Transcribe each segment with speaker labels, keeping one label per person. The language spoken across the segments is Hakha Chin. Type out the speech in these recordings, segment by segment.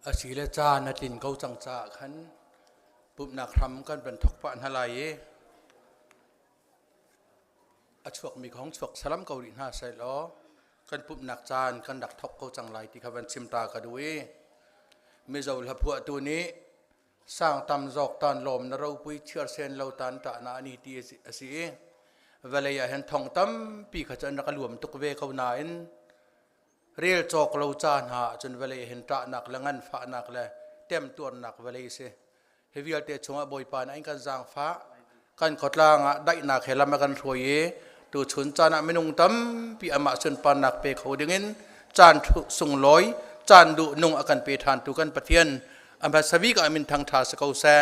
Speaker 1: Asile caan a tlin ko cang caah khan pumhnak hram kan van thawk pah hna lai i a chuakmi kong chuak salam ko rih hna sehlaw kan pumhnak caan kan rak thawk ko cang lai ti kha van chim ta ka duh i Mizo hlaphuahtu nih sang tam zawk tan lawm na ropui chiarsen lo tan ṭah na ani ti a si i vawlei ah hin thong tampi kha cu an rak luam tuk ve ko nain Rel cawk lo ca hna ahcun vawlei hin ṭahnak le nganfahnak le temtuarnak vawlei si. Hi vialte chungah Bawipa nih an kan zaangfah, kan khuatlang ah daihnak he lam a kan hruai i tuchun caan ah minung tampi amah sunparnak pe kho dingin caan sunglawi, caan duh nung a kan pe ṭhantu kan Pathian a hmasa bik ah min thangṭha si ko seh.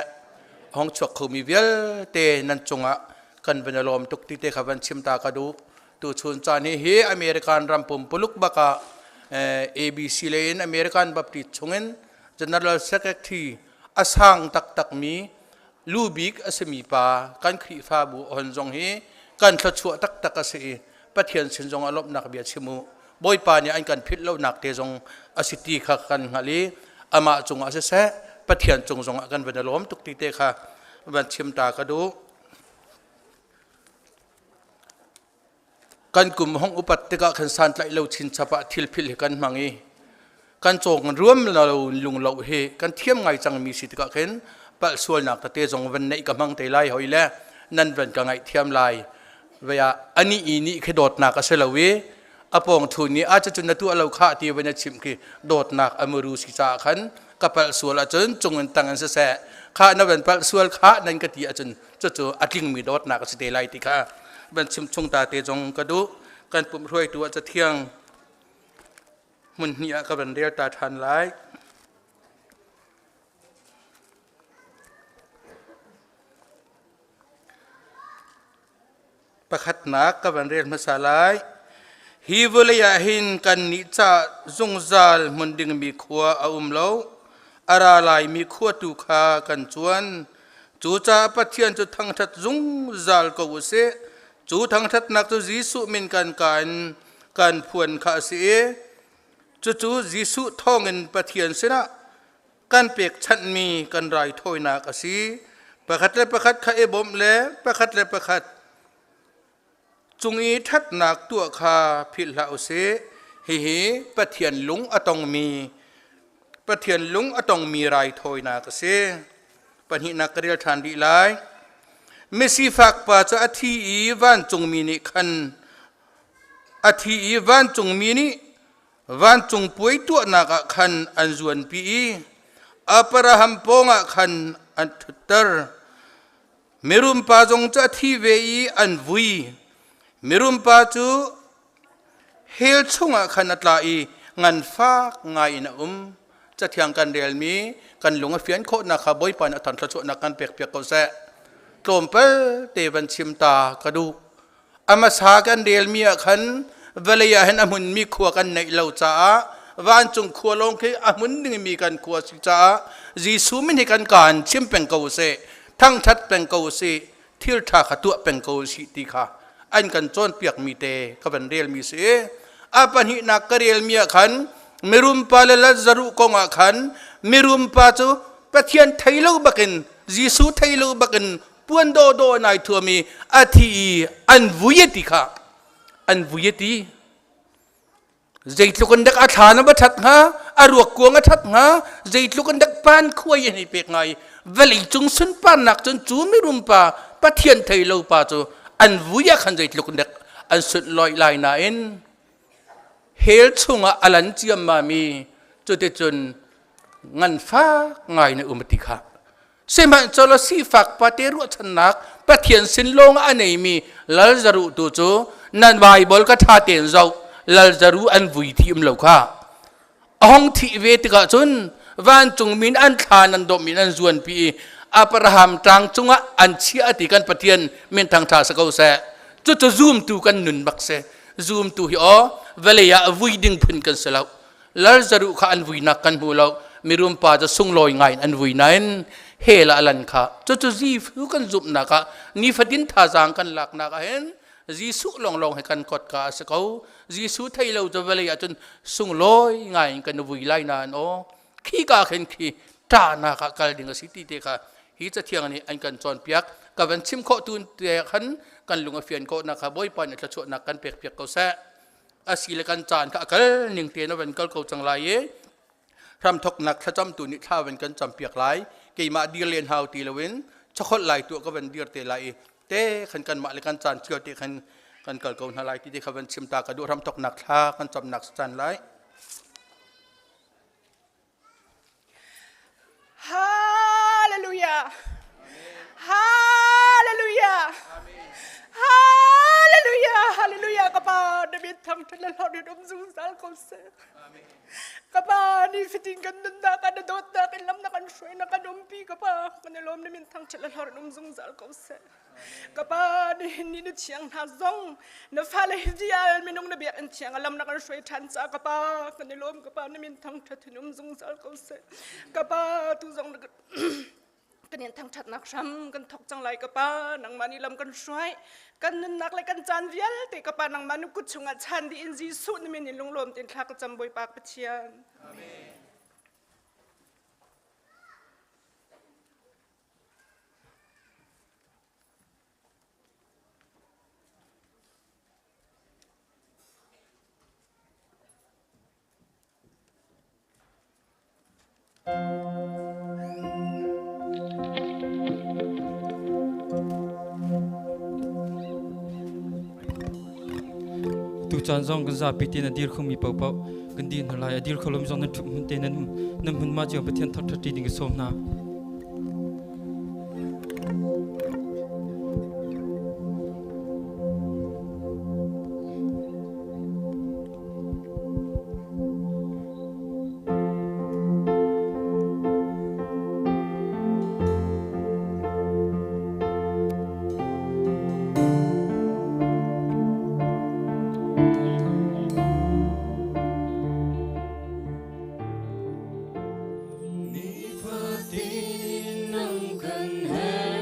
Speaker 1: A hung chuak khomi vialte nan cungah kan van i lawm tuk ti te kha van chim ta ka duh. Tuchun caan hi hi American ram pumpuluk bak ah ABC lei in American Baptist chungin General Secretary a sang taktakmi lu bik a simi pa kan Khrihfabu hon zong hi kan thluachuah taktak a si i Pathian sin zong a lawmhnak bia chim u. Bawipa nih an kan philh lonak te zong a si ti kha kan hngalh i amah cungah siseh Pathian cung zongah kan van i lawm tuk ti te kha van chim ta ka duh. Kan kum hong upat tikah khan santlaih lo chinchap ah thil philh hi kan hmang i kan cawng ruam lo lung lo hi kan thiam ngai cangmi si tikah khin palh sualnak tete zong van neih ka hmang te lai hoi le nan van ka ngaih thiam lai vei ah ani i nih khi dawtnak a si lo i a pawng thu nih a cucun na tuah lo kha ti van a chimh khi dawtnak a muru si caah khan ka palh sual ahcun cung in tang in siseh kha na van palh sual kha nan ka ti ahcun cucu a tlingmi dawtnak a si te lai ti kha van chim chung ta te zong ka duh. Kan pumh hruaitu ah cathiang hmun hnih ah ka van rel ta ṭhan lai. Pakhatnak ka van rel hmasa lai. Hi vawlei ah hin kan nih ca zungzal hmun dingmi khua a um lo. A ra laimi khua tu kha kan cuan. Cucaah Pathian cu thangṭhat zungzal ko u sih. Cu thangṭhatnak cu Jesuh min kan ka in kan phuan kha a si i cucu Jesuh thawngin Pathian sinah kan pekchanhmi kan raithawinak a si. Pakhat le pakhat kha i bawmh le pakhat le pakhat cung i ṭhatnak tuah kha philh hlah u sih. Hihi Pathian lung a tongmi Pathian lung a tongmi raithawinak a si. Pahnihnak ka rel ṭhan rih lai. Misifak pa cu a thi i vancungmi nih khan a thi i vancungmi nih vancung puai tuahnak ah khan an zuanpi i Abraham pawngah khan an ṭhutter. Mirum pa zong cu a thi ve i an vui. Mirum pa cu hell chungah khan a tla i nganfak ngai in a um. Cathiang kan relmi kan lung a fian khawhnak kha Bawipa nih a than thluachuahnak kan pekpiak ko seh. Tlawmpal te van chim ta ka duh. A hmasa kan relmi ah khan vawlei ah hin a hmunmi khua kan neih lo caah vancung khua lawng khi a hmun dingmi kan khua si caah Jesuh min hi kan kaan chim peng ko seh, thangṭhat peng ko sih, thil ṭha kha tuah peng ko sih ti kha an kan cawnpiakmi te ka van relmi si. A pahnihnak ka relmi ah khan mirum pa le Lazaruh kong ah khan mirum pa cu Pathian thei lo bakin Jesuh thei lo bakin puan dawdawh nai thuam i a thi i an vui a ti kha an vui a ti. Zeitluk in dek a thla na va ṭhat hnga, a ruak kuang a ṭhat hnga, zeitluk in dek pan khuai in i pek hnga i vawlei cung sunparnak cun cu mirum pa Pathian thei lo pa cu an vui ah khan zeitluk in dek an sunhlawih lai nain hell chungah a lan ciammami cuticun nganfak ngai na um ti kha. Sihmanhsehlaw sifak pate ruahchannak Pathian sin lawng a neimi Lal Zaruh tu cu nan Baibal ka ṭha tein zoh Lal Zaruh an vui ti um lo kha. A hong thih ve tikah cun vancung min an thla nan dawm in an zuanpi i Abraham tlang cungah an chiah ti kan Pathian min thangṭha si ko seh. Cucu zumtu kan nun bak si. Zumtu hi aw vawlei ah vui ding phun kan si lo. Lal Zaruh kha an vuinak kan hmu lo. Mirum pa cu sunglawi ngai in an vui nain hell ah lan kha. Cucu Jesuh kan zumhnak ah nifatin thazaang kan laknak ah hin Jesuh lawnglawng he kan kot ka a si ko. Jesuh thei lo cu vawlei ah cun sunglawi ngai in kan vui lai nain aw. Khi ka khin khi ṭahnak ah kal ding a si ti te kha hi cathiang nih an kan cawnpiak. Ka van chim khawh tu te khan kan lung a fian khawh nak kha Bawipa nih thluachuahnak kan pek piak ko seh. Asi le kan caan kha a kal ning te na van kal ko cang lai i hramthoknak thlacam tu nih thla van kan cam piak lai. Keimah dir len hau ti loin chakholh lai tuah ka van dir te lai i te khan kan mah le kan caan cio te khan kan kal ko hna lai ti te kha van chim ta ka duh. Hramthoknak thla kan camnak caan lai.
Speaker 2: Hallelujah. Hallelujah. Hallelujah. Hallelujah. Kapa na min thang than le hlawt in um zungzal ko seh. Kapa ni fitin kan nunnak kan dawtnak in lam na kan hruai na kan umpi kapa kan i lawm na min thang than le hlawt in um zungzal ko seh. Ka pa nihin ni na thiang hna zong na fale hi vial minung na biakinn thiang a lam na kan hruai ṭhan caah ka pa kan i lawm. Ka pa, na min thangṭhat in um zungzal ko seh. Ka pa, tu zong kan in thangṭhatnak hram kan thawk cang lai. Ka pa, nangmah nih lam kan hruai, kan nunnak le kan caan vialte ka pa nangmah nu kut chungah chan dih in Jesuh na min in lunglawm tein thla ka cam, Bawipa Pathian. Amen.
Speaker 3: Tucaan zong kan zapi tein a dir khomi paohpaoh kan dir hna lai. A dir kho lomi zong nan ṭhut hmun te nan nan hmunhma cio Pathian thangṭhat ṭi ding ka sawm hna.
Speaker 4: Nifatin nang kan her,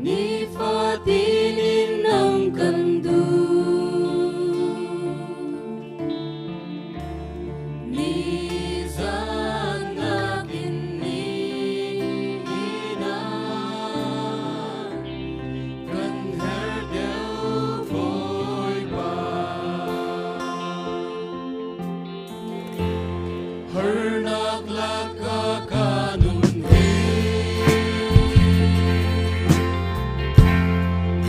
Speaker 4: Nifatin in nang kan duh, Nizan nakin nihin ah kan her deuh Bawipa. Harnak lakah ka nun hi,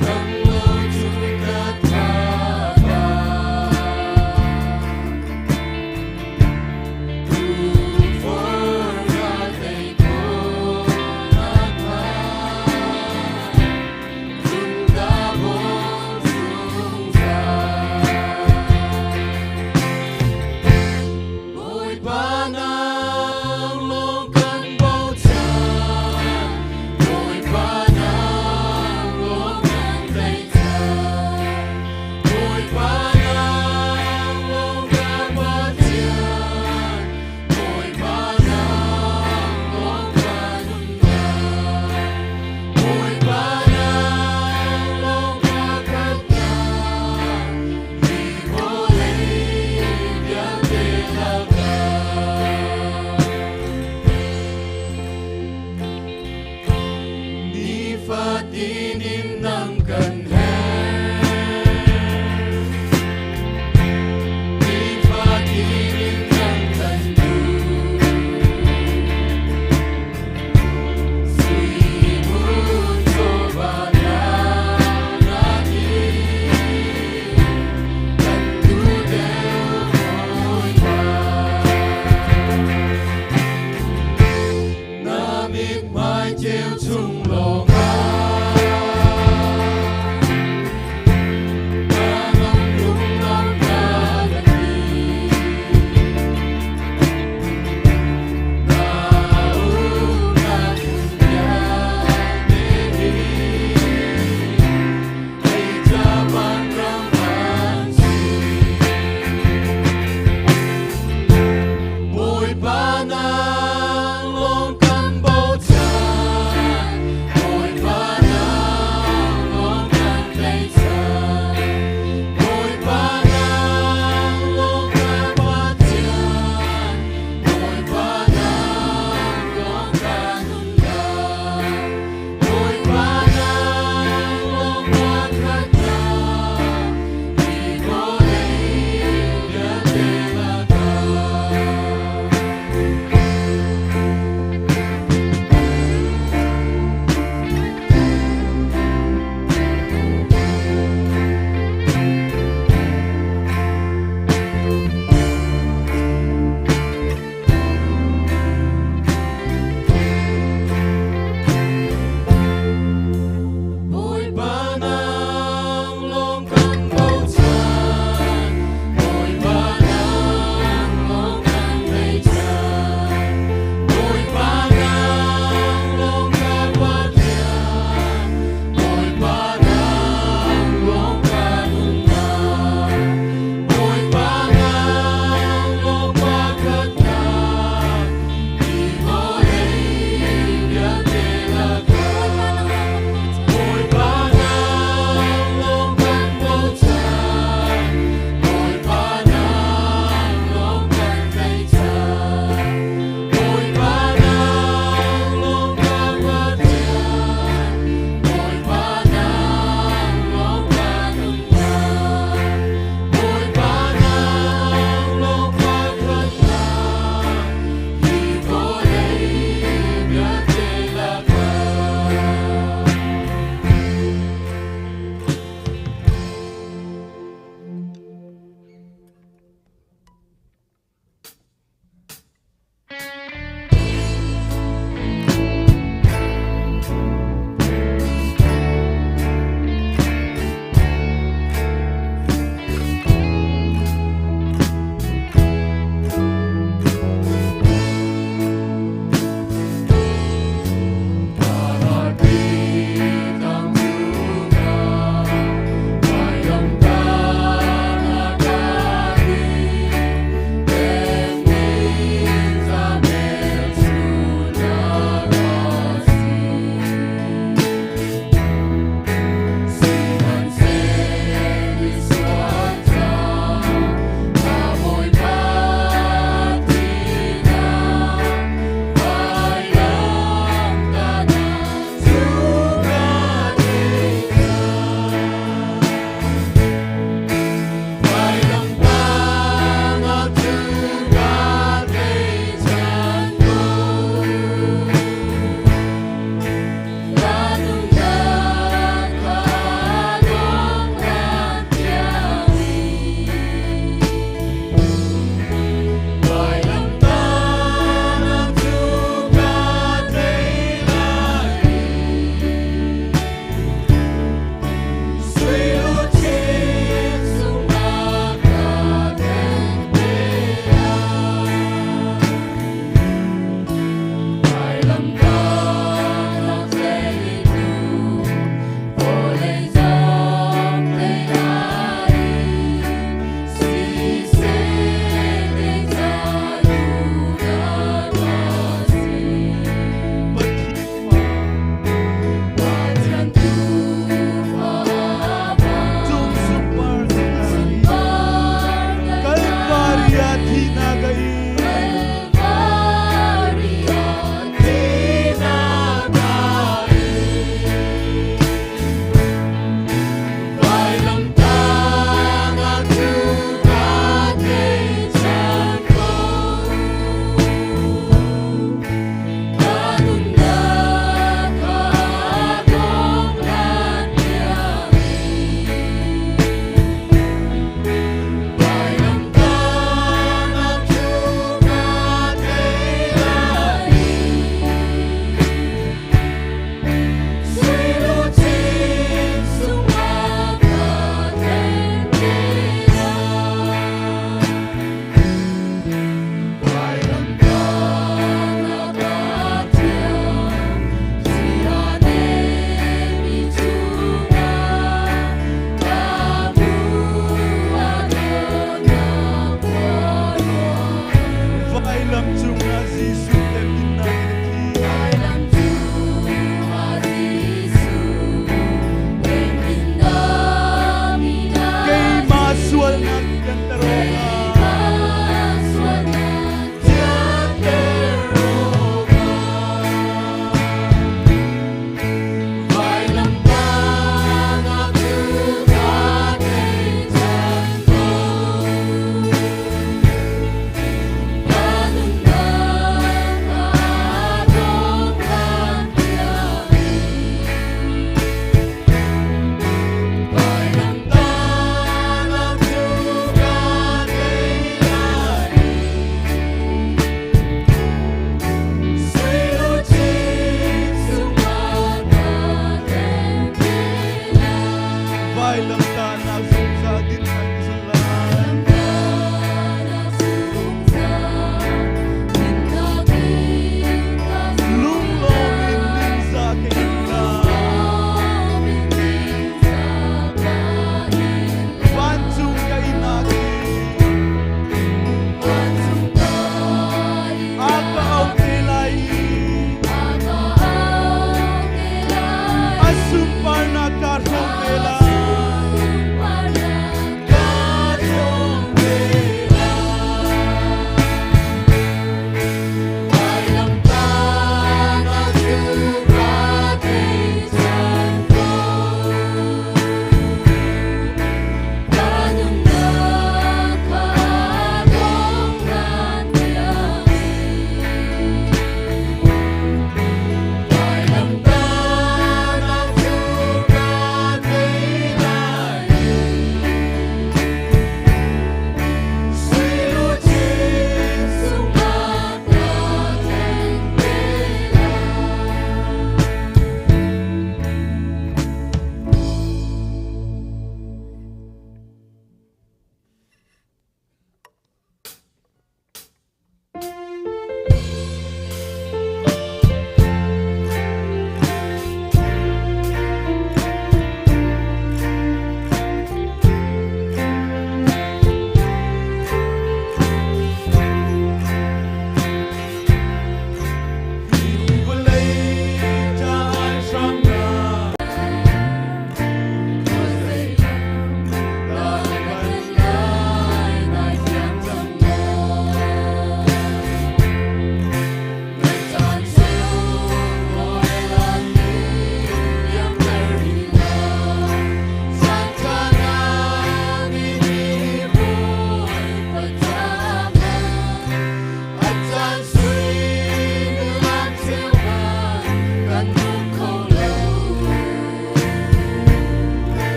Speaker 4: nang lo cu ka thaba. Tu for ka tei khawh nakhnga, run ka bawm zungzal. Bawipa nang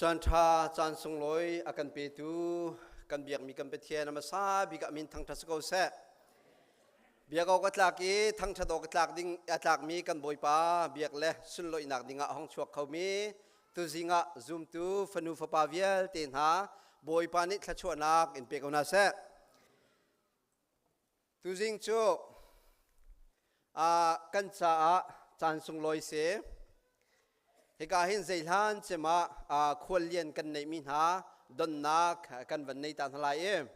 Speaker 5: Caan ṭha, caan sunglawi a kan petu kan biakmi kan Pathian a hmasa bik ah min thangṭhat si ko seh. Biak awk a tlak i thangṭhat awk a tlak ding a tlakmi kan Bawipa biak le sunlawihnak dingah a hung chuak khomi tuzing ah zumtu fanu fapa vialte hna Bawipa nih thluachuahnak in pe ko hna seh. Tuzing cu kan caah caan sunglawi si. Hika hin zeihlan cem ah khuallian kan neihmi hna donnak kan van nei ta hna lai i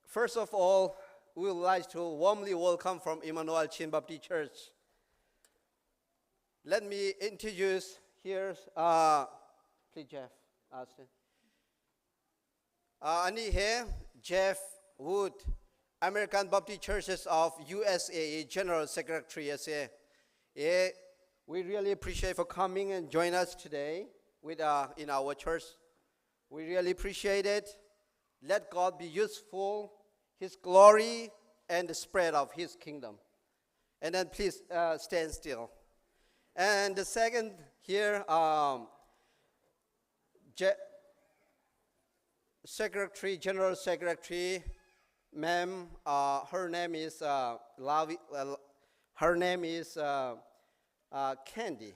Speaker 5: First of all, we would like to warmly welcome from Emmanuel Chin Baptist Church. Let me introduce here, please Jeff, Austin. Anih he Jeff Wood, American Baptist Churches of USA General Secretary a si. We really appreciate for coming and join us today with in our church. We really appreciate it. Let God be useful, His glory, and the spread of His kingdom. And then please stand still. And the second here, Secretary, General Secretary, ma'am, her name is Lavi, her name is Candy.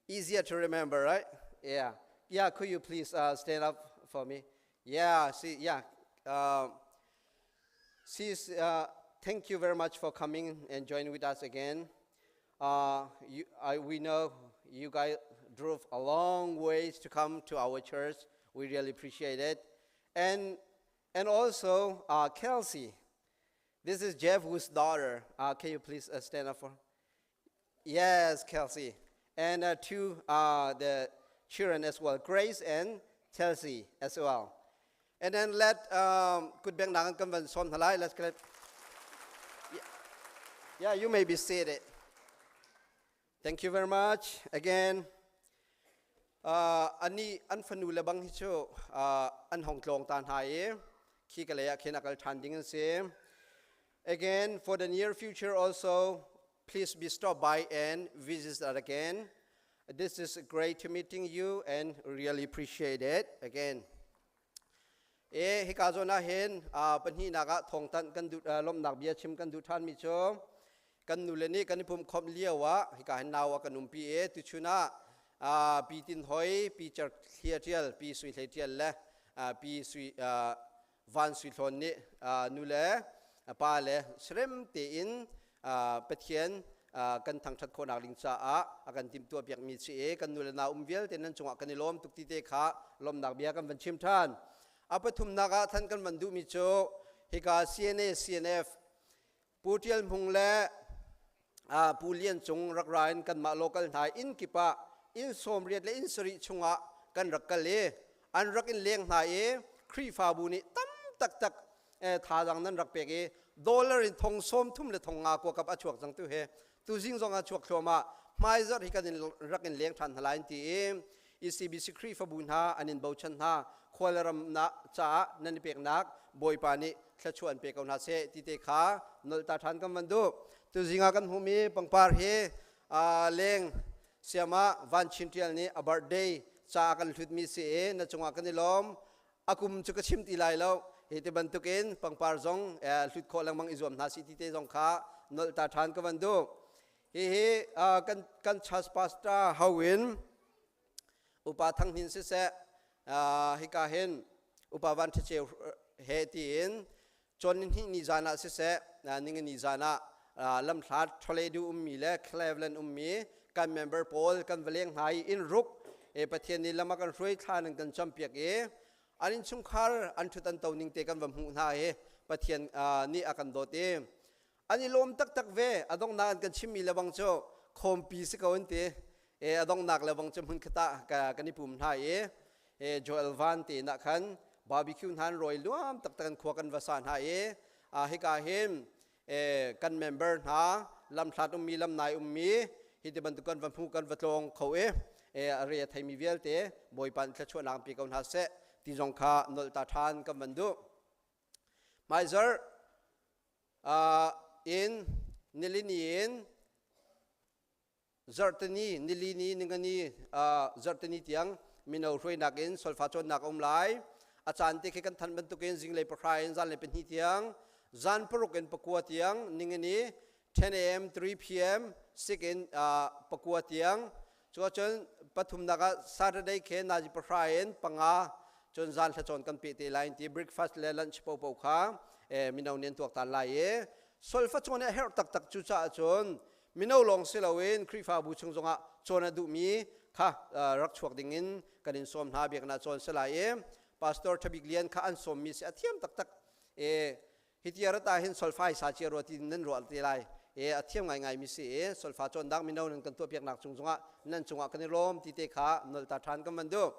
Speaker 5: Easier to remember, right? Yeah. Yeah, could you please stand up for me? Yeah, see, yeah. She's, thank you very much for coming and joining with us again. We know you guys drove a long ways to come to our church. We really appreciate it. And also, Kelsey. This is Jeff Wood's daughter. Can you please stand up for? Yes, Kelsey. And two, the children as well, Grace and Chelsea as well. And then let kut beng nak kan van som halai. Let's get Yeah, you may be seated. Thank you very much again. Ani an fanu le bang hi chu an hong tlong ta hna i khi ka lei ah khin a kal ṭhan ding an si. Again, for the near future also, please be stop by and visit us again. This is great meeting you and really appreciate it again. E hika zawn ah hin pahnihnak ah thawngtanh kan duh lawmhnak bia chim kan duh ṭhan mi cu kan nu le nih kan i pumh khawmh lio ah hika hin nau a kan umpi i tuchun ah pi tin hoi pi cer thlia ṭial pi sui hlei ṭial le pi sui van sui hlawn nih nu le pa le serem tein Pathian kan thangṭhat khawhnak ding caah a kan timhtuah piakmi si i kan nu le nau um vialte nan cungah kan i lawm tuk ti te kha lawmnak bia kan van chim ṭhan. A pathumnak ah than kan van duhmi cu hika CNA CNF Pu Ṭial Hmung le Pu Lian Cung rak ra in kanmah local hna inn kip ah inn 80 le inn 70 chungah kan rak kal i an rak in leng hna i Khrihfabu nih tam taktak thazaang nan rak pek i dollar in thong 30 le thong nga kuakap a chuak cang tu he tuzing zong a chuak thluahmah hmaizarh hi kan in rak in leng ṭhan hna lai ti i ECBC Khrihfabu hna an in bochan hna khualram na caah nan i peknak Bawipa nih thluachuah an pe ko hna seh ti te kha nolh ta ṭhan kan van duh. Tuzing ah kan hmuhmi pangpar hi leng siama Van Chin Ṭial nih a birthday ca kan hlutmi si i na cungah kan i lawm. A kum cu ka chim ti lai lo. Hi ti bantukin pangpar zong hlut khawh lengmang i zuam hna si ti te zong kha nolh ta ṭhan ka van duh. Hihi kan church pastor hawin upa Thang Hnin siseh hika hin upa Van Ṭha Ceu he tiin cawn ni hnih ni zan ah siseh ningani ni zan ah lamhlat Toledo ummi le Cleveland ummi kan member pawl kan va leng hna i inn ruk Pathian nih lam a kan hruai thla nan kan campiak i an innchungkhar an ṭhut an to ning te kan va hmuh hna i Pathian nih a kan dawt i an i lawm taktak ve. A donghnak an kan chimmi lebang cu khawmpi si ko an ti e. A donghnak lebang cu hmun khat ah kan i pum hna i e Joel Van te nah khan barbecue hna an rawi luam taktak an khua kan va sa hna i hika hin e kan member hna lamhlat ummi lamnai ummi hi ti bantuk kan va hmu kan va tlawng kho i e a re a theimi vialte Bawipa nih thluachuahnak pe ko hna seh ti zong kha nolh ta ṭhan kan van duh. Hmaizarh in nilini in Zarhteni, nili ni, ningani, zarhteni tiang mino hruainak in solfa cawnnak a um lai. A caan te khi kan thanh bantukin zinglei 3 in zanlei 2 tiang, zan 6 in 9 tiang, ningani 10 a.m. 3 p.m. 6 in 9 tiang. Cu ahcun pathumnak ah Saturday khe nazi 3 in 5 cun zan thlacawn kan pe te lai ti breakfast le lunch popo kha mino nih an tuaktan lai i solfa cawn a herh taktak. Cu caah cun mino lawng si loin Khrihfabu chung zongah cawn a duhmi kha rak chuak dingin kan in sawm hna. Biakinn ah cawn si lai i Pastor Thabik Lian kha an sawmmi si, a thiam taktak e. Hi tia rata hin solfa hi sa cia rua ti nan ruah te lai e, a thiam ngaingai mi si e. Solfa cawn dak mino nan kan tuah piaknak cung zongah nan cungah kan i lawm ti te kha nol ta than kan van duh.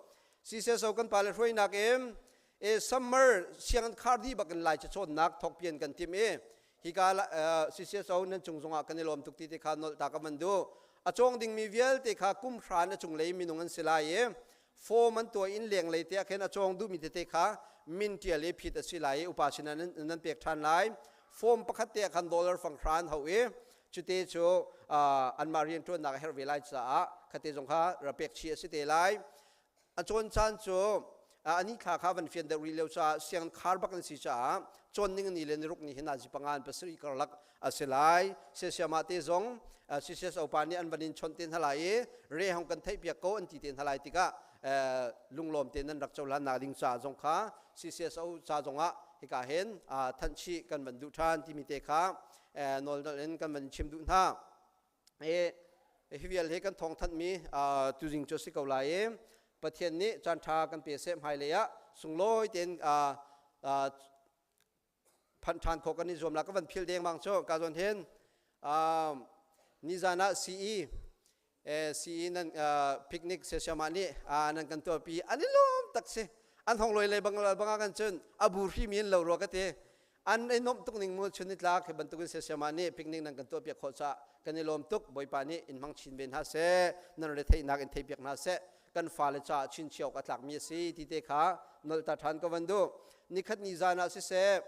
Speaker 5: CCSO kan pale hruainak im e summer siang an khar di bakin lai cha cawnnak thok pian kan tim e. Hika CCSO nan cung zongah kan i lawm tuk ti te kha nol ta ka van duh. A cawng dingmi vialte kha kum hran a cunglei minung an si lai i form an tuah in lenglei te ah khin a cawng duhmi tete kha min ṭial i phit a si lai i upa sinah nan pek ṭhan lai. Form pakhat te ah khan dollar fang hra an hauh i cute cu anmah rianṭuannak a herh ve lai caah khate zong kha ra pek chih a si te lai. A cawn caan cu ani thla kha van fian deuh rih lio caah, siang khar bak an si caah cawn ning ni le ni ruk ni hin nazi 5 in 7 karlak a si lai. Siasiamah te zong CCSO pa nih an van in chawnh te hna lai i re hong kan theih piak ko an ti te hna lai tikah lunglawm te nan rak cohlan nak ding ca zong kha CCSO ca zongah hika hin thanh chih kan van duh ṭhan timi te kha nawl nolh in kan van chim duh hna. Hi vial hi kan thawng thanhmi tuzing cu a si ko lai i Pathian nih caan ṭha kan pe seh. Hmailei ah sunglawi tein phanh ṭhan khawh kan i zuam la. Ka van phil dengmang cu ka zawn hin nizan ah CE CE nan picnic sesiamah nih nan kan tuahpi, an i lawm tak si. An hong loi le bang banga kan cun a bu hri mi in lo rua ka ti. An i nuamh tuk ning mu. Chun nitlak hi bantukin sesiamah nih picnic nan kan tuahpiak khawh caah kan i lawm tuk. Bawipa nih in hmang chin ve hna seh, nan retheihnak in theipiak hna seh. Kan fale caah chinchiah awk a tlakmi a si ti te kha nolh ta ṭhan ka van duh. Nikhat ni zan ah siseh,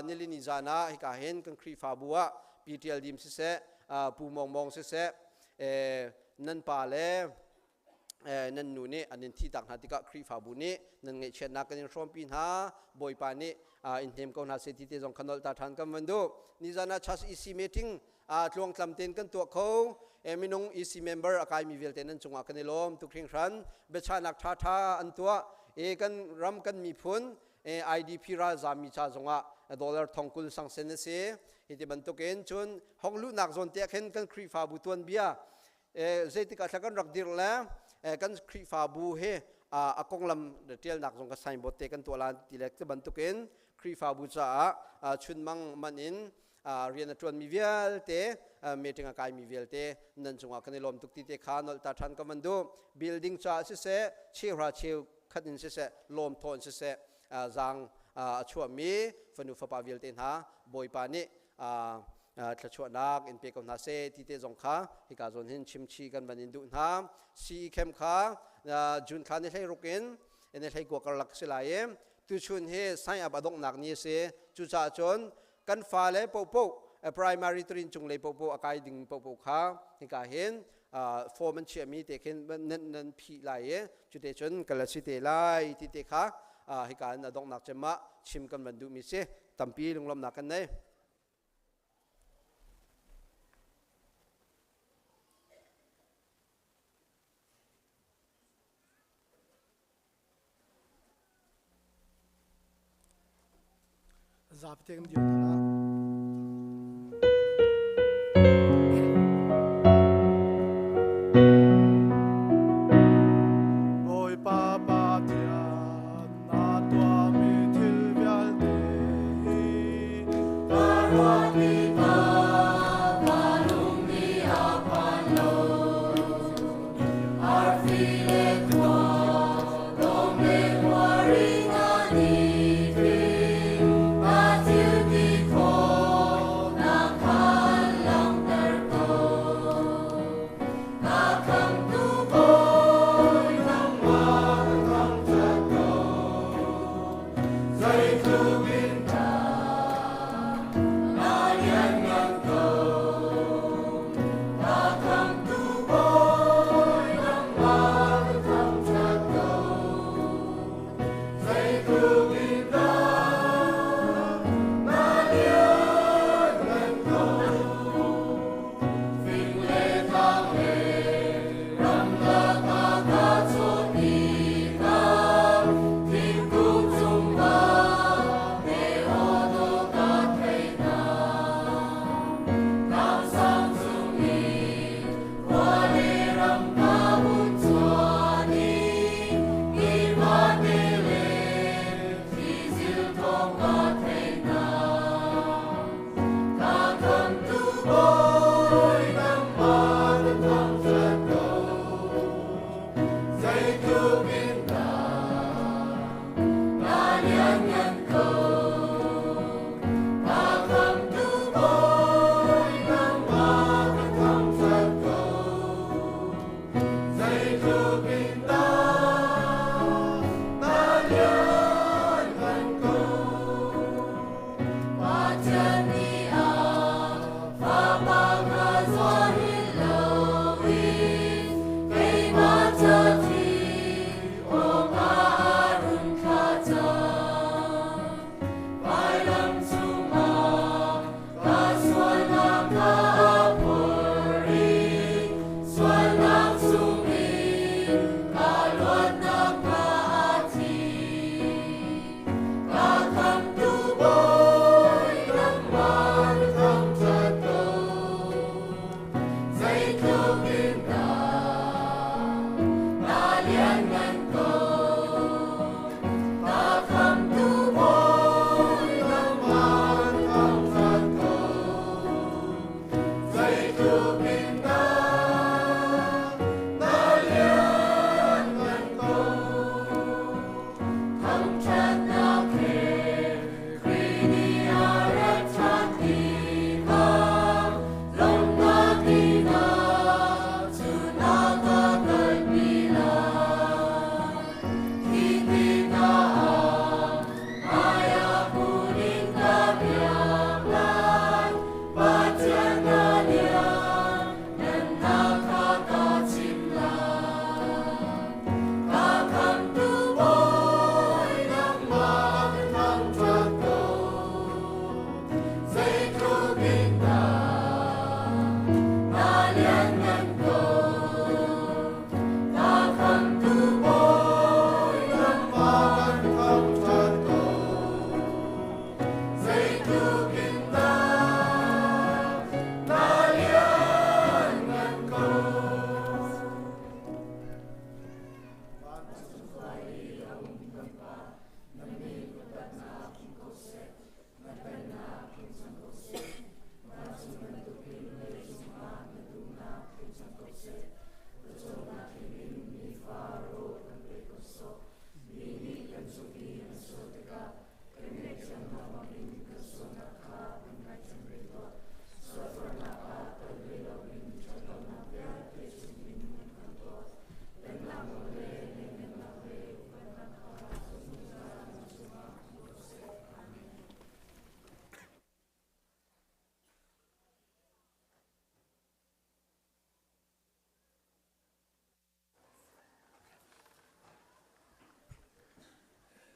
Speaker 5: nili ni zan ah hika hin kan Khrihfabu ah PTL dim siseh, Pu Mawng Mawng siseh, nan pa le nan nu nih an in thihtak hna tikah Khrihfabu nih nan ngaihchiatnak kan in hrawmpi hna. Bawipa nih in hnem ko hna seh ti te zong kha nolh ta ṭhan kan van duh. Nizan ah church EC meeting tluangtlam tein kan tuah kho. Minung EC member a kaimi vialte nan cungah kan i lawm tuk hringhran. Biachahnak ṭhaṭha an tuah e. Kan ram kan miphun IDP ralzammi ca zongah dollar 20,000 sangsen a si. Hi ti bantukin cun hong luhnak zawn te ah khin kan Khrihfabu tuanbia zeitik ah thla kan rak dirh le kan Khrihfabu hi a konglam ṭialnak zong ka signboard te kan tuah lan ti le ti bantukin Khrihfabu caah chunmang man in rian a ṭuanmi vialte, meeting a kaimi vialte nan cungah kan i lawm tuk ti te kha nolh ta ṭhan ka van duh. Building caah siseh, cheuhra cheu khat in siseh, lawm thaw in siseh, zaang a chuahmi fanu fapa vialte hna Bawipa nih thluachuahnak in pe ko hna seh ti te zong kha hika zawn hin chimchi kan van in duh hna. CE camp kha June thla ni 16 in ni 19 karlak si lai i tuchun hi sign up a donghnak ni a si. Cucaah cun kan fale popo primary trin cung lei popo a kai ding popo kha hika hin form an chiahmi te khin nan nan phih lai i cute cun kal a si te lai ti te kha hika in a donghnak cem ah chim kan van duhmi si. Tampi lunglawmhnak kan nei.
Speaker 6: Zapi te kan dir hna. Bawipa Pathian, na tuahmi thil vialte hi
Speaker 4: ka ruah tikah ka lung nih a phan lo. Arfi le khua, dawm le khuari hna nih khin na thil ti khawhnak khan langhter ko. Ka khamhtu Bawi, nangmah ka thangṭhat ko. Zeitluk in dah na lian.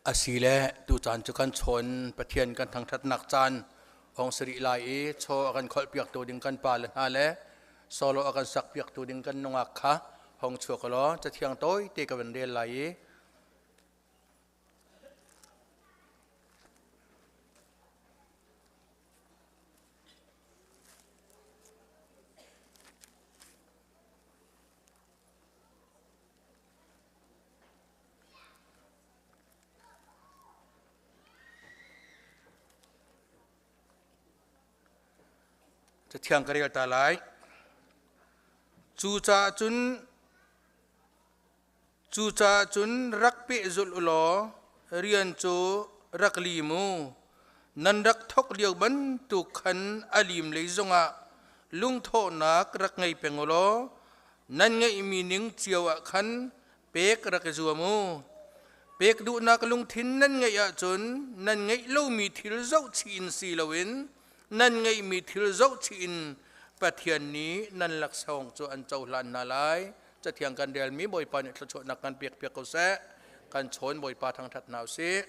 Speaker 1: Asile tucaan cu kan chawn Pathian kan thangṭhatnak caan hong si rih lai i chaw a kan kholhpiaktu ding kan pa le hna le solo a kan sakpiaktu ding kan nungak kha hong chuak law cathiang tawite ka van rel lai i Cathiang ka rel ta lai. Cucaah cun cucaah cun rak pehzulh u law rian cu rak lim u. Nan rak thawk lio bantuk khan a lim lei zongah lungthawhnak rak ngei peng u law nan ngeihmi ning cio ah khan pek rak i zuam u. Pek duhnak lungthin nan ngeih ahcun nan ngeih lomi thil zohchih in si loin nan ngeihmi thil zohchih in Pathian nih nan laksawng cu an cohlan hna lai. Cathiang kan relmi Bawipa nih thluachuahnak kan pekpiak ko seh. Kan chawn Bawipa thangṭhat hna usih.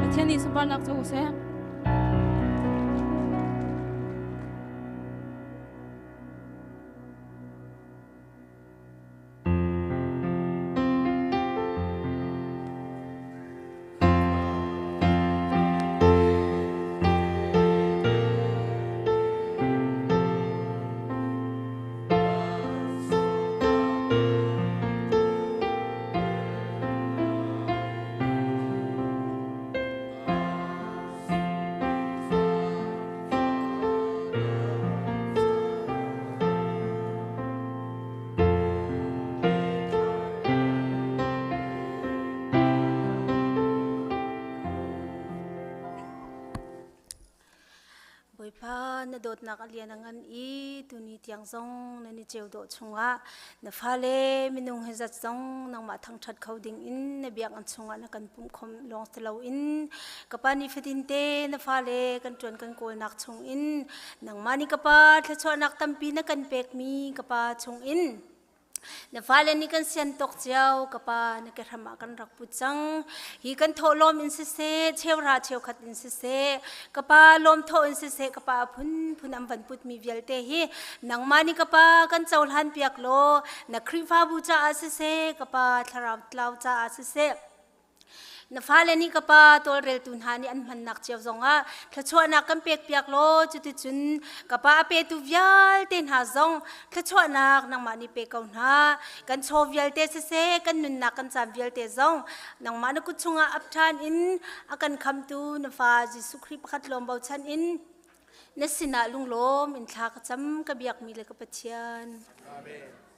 Speaker 7: Pathian nih sunparnak co seh.
Speaker 8: Bawipa na dawtnak a lian a ngan i tuni tiang zong nan i ceu dawh chungah na fale minung he zat zong nangmah thangṭhat kho ding in na biakinn chungah na kan pumh khom lawng si loin ka pa nifatin te na fale kan ṭuan kan kawlnak chungin nangmah nih ka pa thluachuahnak tampi na kan pekmi ka pa chungin Na fale nih kan sian tok cio, ka pa na kehram ah kan rak put cang. Hi kan thawhlawm in siseh, cheuhra cheukhat in siseh, ka pa lawm thawh in siseh, ka pa a phunphun an van putmi vialte hi nangmah nih ka pa kan cohlan piak law na Khrihfabu caah siseh, ka pa thlarau tlau caah siseh, Na fale nih ka pa tawlreltu hna nih an hmannak cio zongah thluachuahnak kan pekpiak law cuticun ka pa a petu vialte hna zong thluachuahnak nangmah nih pe ko hna. Kan chaw vialte siseh, kan nunnak kan caan vialte zong nangmah na kut chungah ap ṭhan in a kan khamtu na fa Jesuh Khrih pakhat lawm bochan in na sinah lunglawm in thla ka cam ka biakmi le ka Pathian.
Speaker 1: Amen.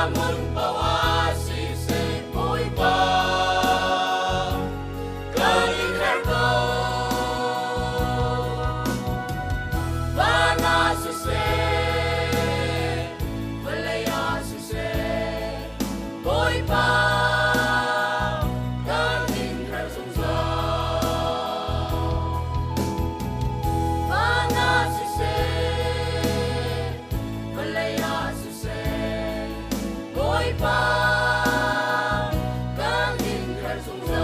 Speaker 4: Hmun paoh siseh Bawipa kan in herh ko. Van ah siseh, vawlei ah siseh, Bawipa kan in herh zungzal. Van ah siseh, vawlei ah siseh, Bawipa kan in herh zungzal.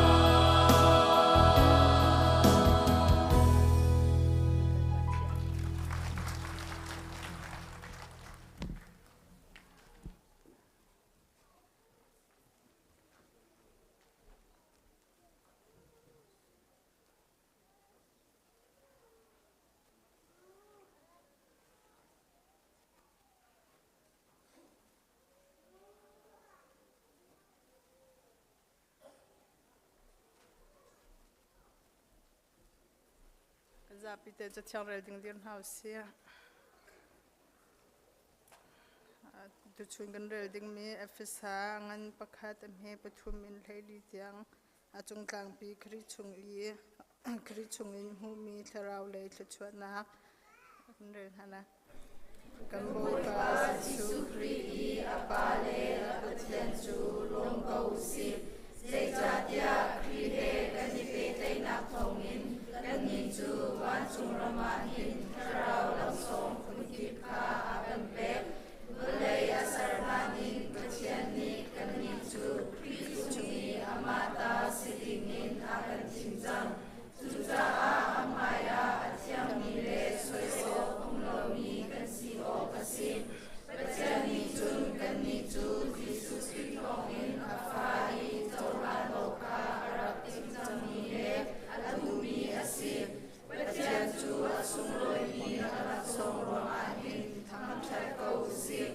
Speaker 2: Kan zapi te cathiang rel ding dir hna usih. Tuchun kan rel dingmi Efesa ngan pakhat a hme pathum in 14 tiang a cungtlangpi Khrih chung i Khrih chungin hmuhmi thlarau lei thluachuahnak kan rel hna lai. Kan Bawipa
Speaker 4: Jesuh Khrih i a Pa le a Pathian cu lawm ko u sih. Zeicahtiah Khrih he kan i pehtlaihnak thawngin kannih cu vancung ram ah hin thlarau laksawng phunkip kha a kan pek. Vawlei a ser hlan in Pathian nih kannih cu Khrih chung i amah ta si dingin a kan thim cang. Cucaah a hmaiah a thiangmi le soisel um lomi kan si awk a si. Pathian nih cun kannih cu Jesuh Khrih thawngin a fa i cohlan awkah a rak timh cangmi le a duhmi a si. Pathian cu a sunglawimi a laksawng ruangah hin thangṭhat ko u sih.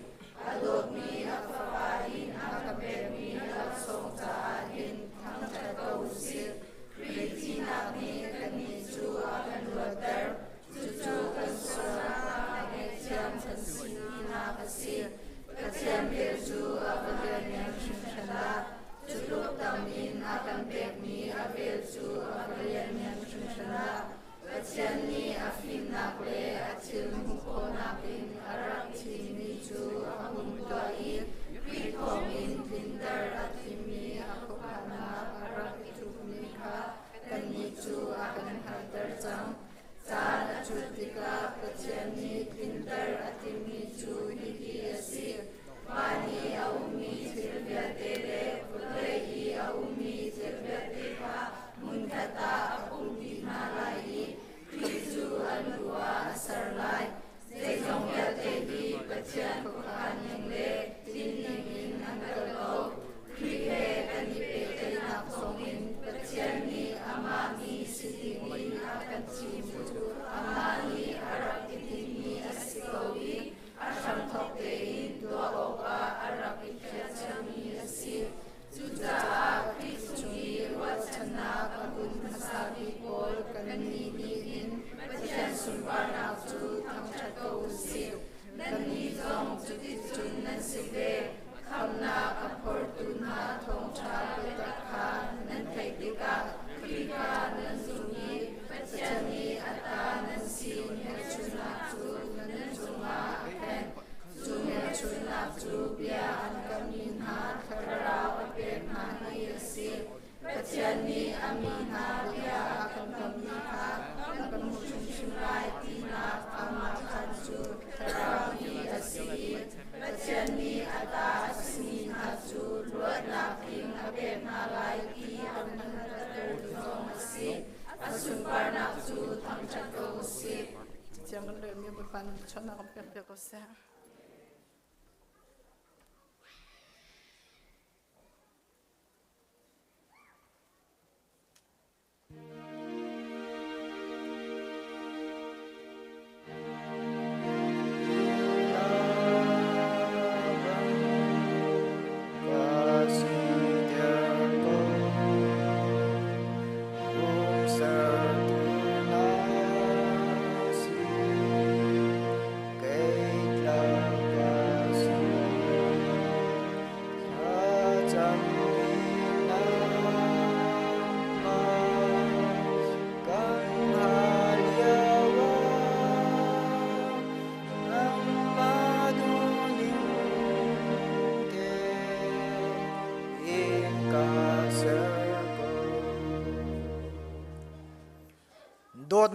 Speaker 4: A dawtmi a Fapa in a ka pekmi a laksawng caah hin thangṭhat ko u sih. Khrih thihnak nih kannih cu a kan luatter. Cucu kan sualnak ah ngaihthiam kan si tinak a si. Pathian vel cu a va lianngan hringhran dah! Cu tluk tam in a kan pekmi a vel cu a va lianngan hringhran dah! Pathian nih a fimnak le a thil hmuh khawhnak in a rak thimmi cu a hun tuah i Khrih thawngin tlinter a timmi a khuakhannak a rak i thupmi kha kannih cu a kan hngalhter cang. Caan a cut tikah Pathian nih tlinter a timmi cu hihi a si: Van i a ummi thil vialte le vawlei i a ummi thil vialte kha hmunkhat ah a pumh dih hna lai i Khrih cu an lu ah a ser lai. Zeizong vialte hi Pathian khuakhan ning le tinhning in an kal ko. Khrih he kan i pehtlaihnak thawngin Pathian nih amah mi si dingin a kan thim cu amah nih a rak i tinhmi a si ko i a hramthawk tein tuah awkah a rak i phiah ciami a si. Cucaah Khrih chung i ruahchannak a hun hmasa bik pawl kannih nih hin Pathian sunparnak cu thangṭhat ko u sih. Nannih zong cuticun nan si ve. Khamhnak a phortu hna thawngṭha biatak kha nan theih tikah Khrih kha nan zumh i Pathian nih a ta nan si hmelchunhnak cu nan cungah a khenh. Cu hmelchunhnak cu bia an kammi hna thlarau a pek hna hi a si. Pathian nih a mi hna bia a kan kammi kha kan hmuh hrimhrim lai tinak amah khan cu thlarau hi a si i Pathian nih a ta a simi hna cu luatnak tling a pek hna lai ti a kan hngalhtertu zong a si. A sunparnak cu thangṭhat ko u sih.
Speaker 2: Cathiang kan relmi Bawipa nih thluachuahnak kan pek piak ko seh.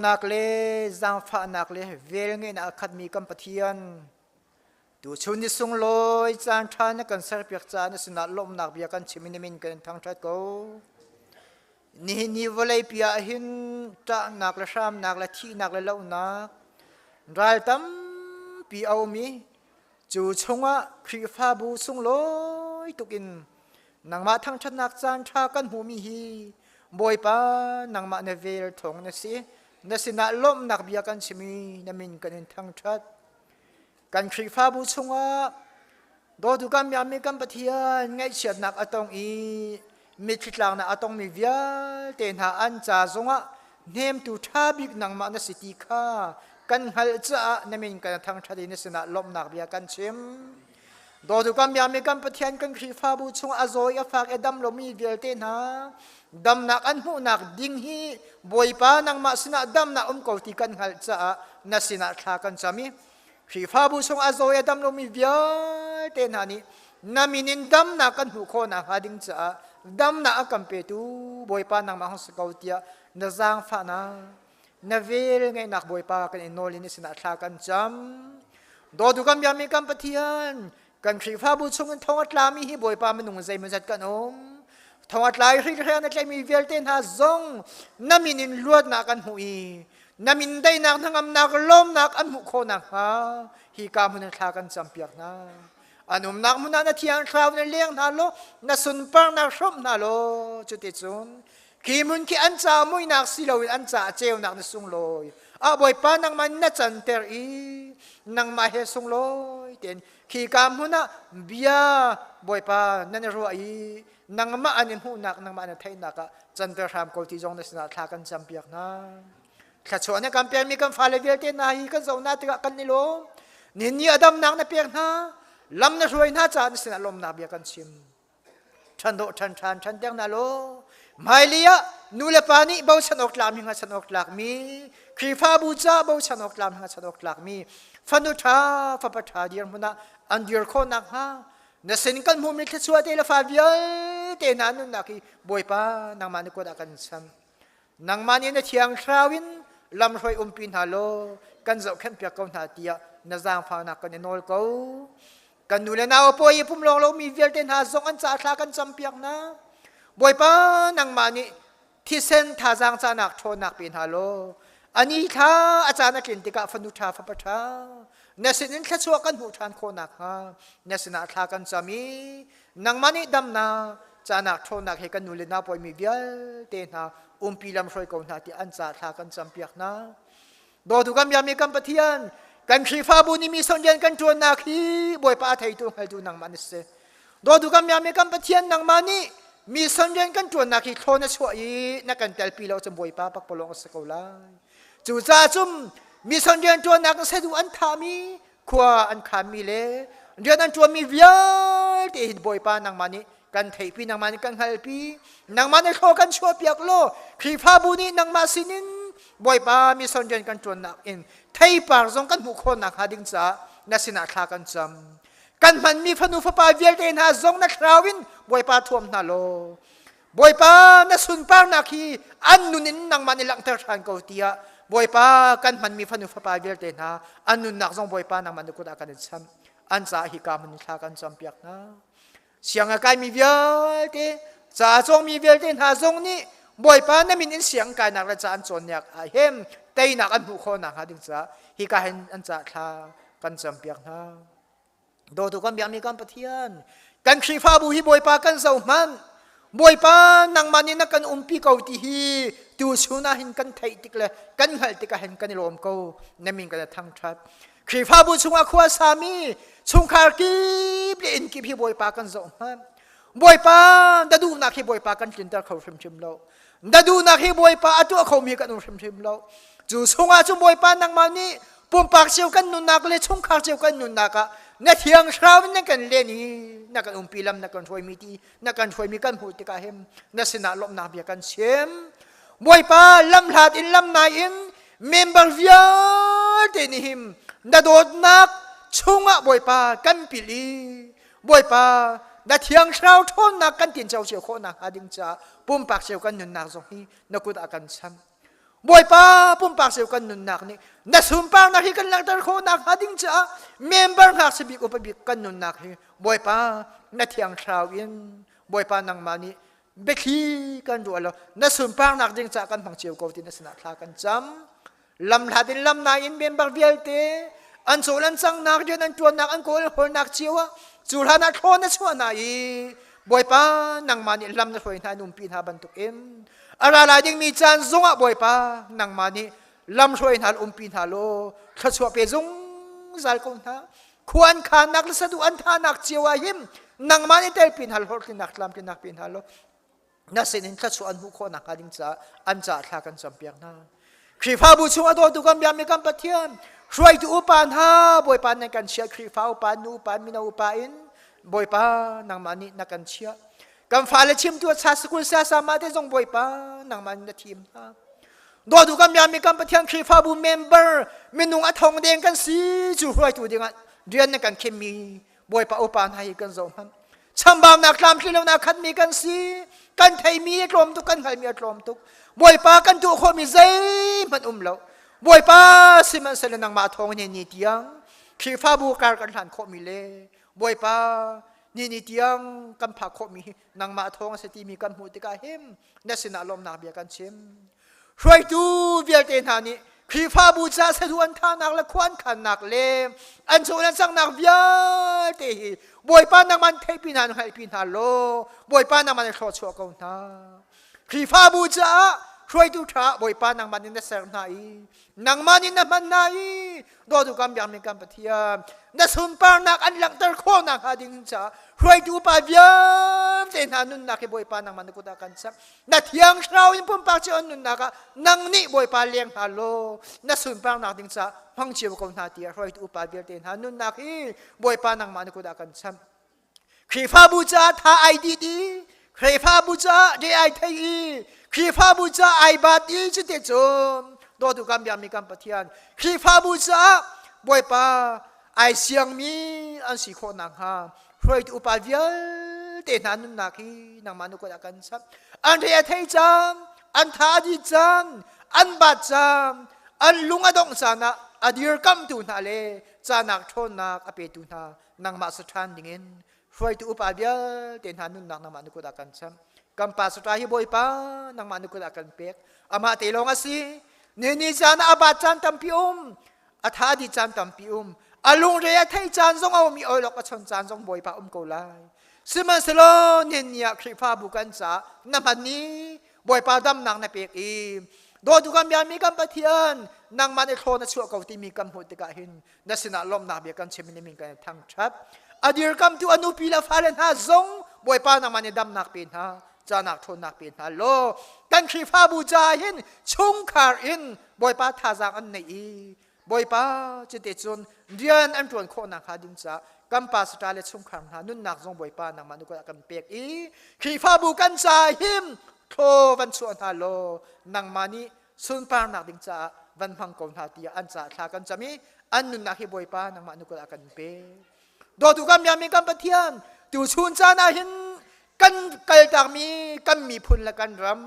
Speaker 7: Dawtnak le zaangfahnak le velngeihnak a khatmi kan Pathian, tuchun ni sunglawi caan ṭha na kan serpiak caah na sinah lawmhnak bia kan chim i na min kan in thangṭhat ko. Nihin ni vawleipi ah hin ṭahnak le hramnak le thihnak le lohnak ral tampi a um i cu chungah Khrihfabu sunglawi tuk in nangmah thangṭhatnak caan ṭha kan hmuhmi hi Bawipa nangmah na vel thawng na si. Na sinah lawmhnak bia kan chim i na min kan in thangṭhat. Kan Khrihfabu chungah dawtu kan miami kan Pathian ngaihchiatnak a tong i mitthli tlaknak a tongmi vialte hna an ca zongah hnemtu ṭha bik nangmah na si ti kha kan hngalh caah na min kan thangṭhat i na sinah lawmhnak bia kan chim. Dawtu kan biakmi kan Pathian kan Khrihfabu chung a zaw i a fak i dam lomi vialte hna damnak an hmuhnak ding hi Bawipa nangmah sinah damnak um ko ti kan hngalh caah na sinah thla kan cam i Khrihfabu chung a zaw i a dam lomi vialte hna nih na min in damnak kan hmuh khawh nakhnga ding caah damnak a kan petu Bawipa nangmah hung si ko tiah na zaangfahnak na vel ngeihnak Bawipa kan in nawl in na sinah thla kan cam. Dawtu kan biakmi kan Pathian, kan Khrihfabu chungin thong a tlami hi Bawipa minung zeimawzat kan um. Thong a tlai hrihreng na tlaihmi vialte hna zong na min in luatnak kan hmuh i na min daihnak hnangamnak lawmnak an hmuh khawh nakhnga hi ka hmun in thla kan campiak hna. An umnak hmun ah na thiang thlarau na leng hna law na sunparnak hrawmh hna law cuticun Khi hmun khi an ca muihnak si loin an caah ceunak na sunglawi. Ah Bawipa nangmah na canter i nangmah he sunglawi tein khi ka hmun ah bia Bawipa nan i ruah i nangmah an i hmuhnak nangmah na theihnak ah canter hram ko ti zong na sinah thla kan campiak hna. Thluachuah na kan pekmi kan fale vialte hna hi kan zoh hna tikah kan i lawm. Nihin ni a damnak na pek hna, lam na hruai hna caah na sinah lawmnak bia kan chim. ṭhan dawh ṭhan ṭhan ṭhan deng na law hmailei ah nu le pa nih bochan awk tlakmi ngachan awk tlakmi Khrihfabu ca bochan awk tlakmi ngachan awk tlakmi fanu ṭha fapa ṭha dirhmun ah an dir khawh nakhnga na sin kan hmuhmi thluachuah te le fa vialte hna nunnak hi Bawipa nangmah na kut ah kan cham nangmah nih na thiang thlarau in lamhruai umpi hna law kan zohkhenh piak ko hna tiah na zaangfahnak kan i nawl ko Kan nu le nau pawi i pum lawng lomi vialte hna zong an caah thla kan campiak hna. Bawipa nangmah nih thisen thazaang canak ṭhawnnak pe hna law ani thla a caan a tlin tikah fanu ṭha fapa ṭha na sinin thluachuah kan hmuh ṭhan khawh nakhnga na sinah thla kan cam i nangmah nih damnak canak ṭhawnnak he kan nu le nau pawimi vialte hna umpi lam hruai ko hna ti an caah thla kan campiak hna. Dawtu kan biakmi kan Pathian, kan Khrihfabu nih mi rian kan ṭuannak hi Bawipa a theitu hngaltu nangmah na si. Dawtu kan biakmi kan Pathian nangmah nih mi rian kan ṭuannak hi thlawn na chuah i na kan telpi lo cun Bawipa pakpalawng a si ko lai. Cucaah cun mi rian ṭuannak in sedu an thahmi, khua an khanmi le rian an ṭuanmi vialte hi Bawipa nangmah nih kan theihpi nangmah nih kan hngalhpi nangmah nih thlaw kan chuahpiak law Khrihfabu nih nangmah sinin Bawipa mission rian kan ṭuannak in theipar zong kan hmuh khawh nakhnga ding caah na sinah thla kan cam kan hmanmi fanu fapa vialte hna zong na thlarau in Bawipa thuam hna law Bawipa na sunparnak hi an nun in nangmah nih langhter ṭhan ko tiah Bawipa kan hmanmi fanu fapa vialte hna an nunnak zong Bawipa nangmah na kut ah kan in cham an caah hika hmun thla kan campiak hna siang a kaimi vialte ca cawngmi vialte hna zong nih Bawipa na min in siang kainak le ca an cawnnak ah hem teinak an hmuh khawh nakhnga ding caah hika hin an ca thla kan campiak hna Dawtu kan biakmi kan Pathian, kan Khrihfabu hi Bawipa kan zoh hmanh. Bawipa nangmah nih na kan umpi ko ti hi tu chun ah hin kan theih tik le kan hngalh tik ah hin kan i lawm ko. Na min kan thangṭhat. Khrihfabu chungah khua sami chungkhar kip le inn kip hi Bawipa kan zoh hmanh. Bawipa na duhnak hi Bawipa kan tlinter kho hrimhrim lo. Na duhnak hi Bawipa a tuah khomi kan um hrimhrim lo. Cu chungah cun Bawipa nangmah nih pumpak cio kan nunnak le chungkhar cio kan nunnak ah na thiang thlarau in na kan len i na kan umpi lam na kan hruaimi ti na kan hruaimi kan hmuh tikah hin na sinah lawmhnak bia kan chim. Bawipa lamhlat in lamnai in member vialte nih him na dawtnak chungah Bawipa kan pil i Bawipa, na thiang thlarau ṭhawnnak kan tinco cio khawh nakhnga ding caah pumpak cio kan nunnak zong hi na kut ah kan cham. Bawipa pumpak seu kan nunnak nih na sunparnak hi kan langhter khawh nakhnga ding caah member ngakchia bik upa bik kan nunnak hi Bawipa na thiang thlarau in Bawipa nangmah nih biathli kan ruah lo na sunparnak ding caah kan hmang cio ko ti na sinah thla kan cam. Lam hlat in lam nai in member vialte an cawl an cangnak rian an ṭuannak an kawl hawlnak cio ah cu hlan ah thlawn na chuah hna i Bawipa nangmah nih lam na hruai hna in umpi hna bantukin a ra lai dingmi caan zongah Bawipa nangmah nih lam hruai hna umpi hna law thluachuah pe zungzal ko hna. Khua an khannak le saduh an thahnak cio ah hin nangmah nih telpi hna hlawhtlinnak tlamtlinnak pe hna law na sinin thluachuah an hmuh khawh nakhnga ding caah an caah thla kan campiak hna. Khrihfabu chung a dawtu kan biakmi kan Pathian, hruaitu upa hna, Bawipa nan kan chiah, Khrihfa upa, nu upa, mino upa in Bawipa nangmah nih na kan chiah. Kan fale chimtu sa sikul siasa mah te zong Bawipa nangmah nih na thim hna. Dawtu kan biakmi kan Pathian, Khrihfabu member minung a thong deng kan si cu hruaitu dingah rian na kan khimmi Bawipa upa hna hi kan zoh hmanh. Chambaunak tlamtling lonak khatmi kan si. Kan theimi a tlawm tuk, kan hngalhmi a tlawm tuk. Bawipa kan tuah khawhmi zeihmanh um lo. Bawipa sihmanhsehlaw nangmah thawng in ni tiang Khrihfabu kar kan hlan khawhmi le Bawipa ni ni tiang kan phak khawhmi hi nangmah thawng a si timi kan hmuh tikah hin na sinah lawmnak bia kan chim. Hruaitu vialte hna nih Khrihfabu ca saduh an thahnak le khua an khannak le an cawn an cangnak vialte hi Bawipa nangmah theihpi hna, hngalhpi hna law Bawipa nangmah nih thlawchuah ko hna. Khrihfabu caah hruaitu ṭha Bawipa nangmah nih na ser hna i nangmah nih na hman hna i dawtu kan biakmi kan Pathian na sunparnak an langhter khawh nakhnga ding caah hruaitu upa vialte hna nunnak hi Bawipa nangmah na kut ah kan chap. Na thiang thlarau in pumpak cio an nunnak ah nang nih Bawipa leng hna law na sunparnak ding caah hmang cio ko hna tiah hruaitu upa vialte hna nunnak hi Bawipa nangmah na kut ah kan cham. Khrihfabu caah tha ai dit i Khrihfabu caah re ai thei i Khrihfabu caah ai bat i cuti cun dawtu kan biakmi kan Pathian Khrihfabu caah Bawipa ai siangmi an si khawh nakhnga hruaitu upa vialte hna nunnak hi nangmah na kut ah kan chap. An re a thei cang, an tha a dit cang, an bat cang, an lung a dongh caan ah a dirkamtu hna le canak ṭhawnnak a petu hna nangmah sa ṭhan dingin hruaitu upa vialte hna nunnak nangmah na kut ah kan cham. Kan pa satra hi Bawipa nangmah na kut ah kan pek. Amah te lawng a si. Ni ni caan ah a bat caan tampi um, a tha di caan tampi um, a lungre a thei caan zong a um i oilok a chon caan zong Bawipa um ko lai. Sihmanhsehlaw nihin ni ah Khrihfabu kan caah na hman ni Bawipa damnak na pek i dawtu kan biami kan Pathian nangmah nih thlaw na chuah ko timi kan hmuh tikah hin na sinah lawmhnak bia kan chim in min kan thangṭhat. A dirkamtu a nupi le fale hna zong Bawipa nangmah nih damnak pe hna, canak ṭhawnnak pe hna law kan Khrihfabu caah hin chungkhar in Bawipa thazaang an neih i Bawipa cuti cun rian an ṭuan khawh nakhnga ding caah kan pastor le chungkhar hna nunnak zong Bawipa nangmah nu kan pek i Khrihfabu kan caah hin thlaw van chuah hna law nangmah nih sunparnak ding caah van hmang ko hna tiah an caah thla kan cam i an nunnak hi Bawipa nangmah nu ah kan pe. Dawtu kan biakmi kan Pathian, tu chun caan ah hin kan kaltakmi kan miphun le kan ram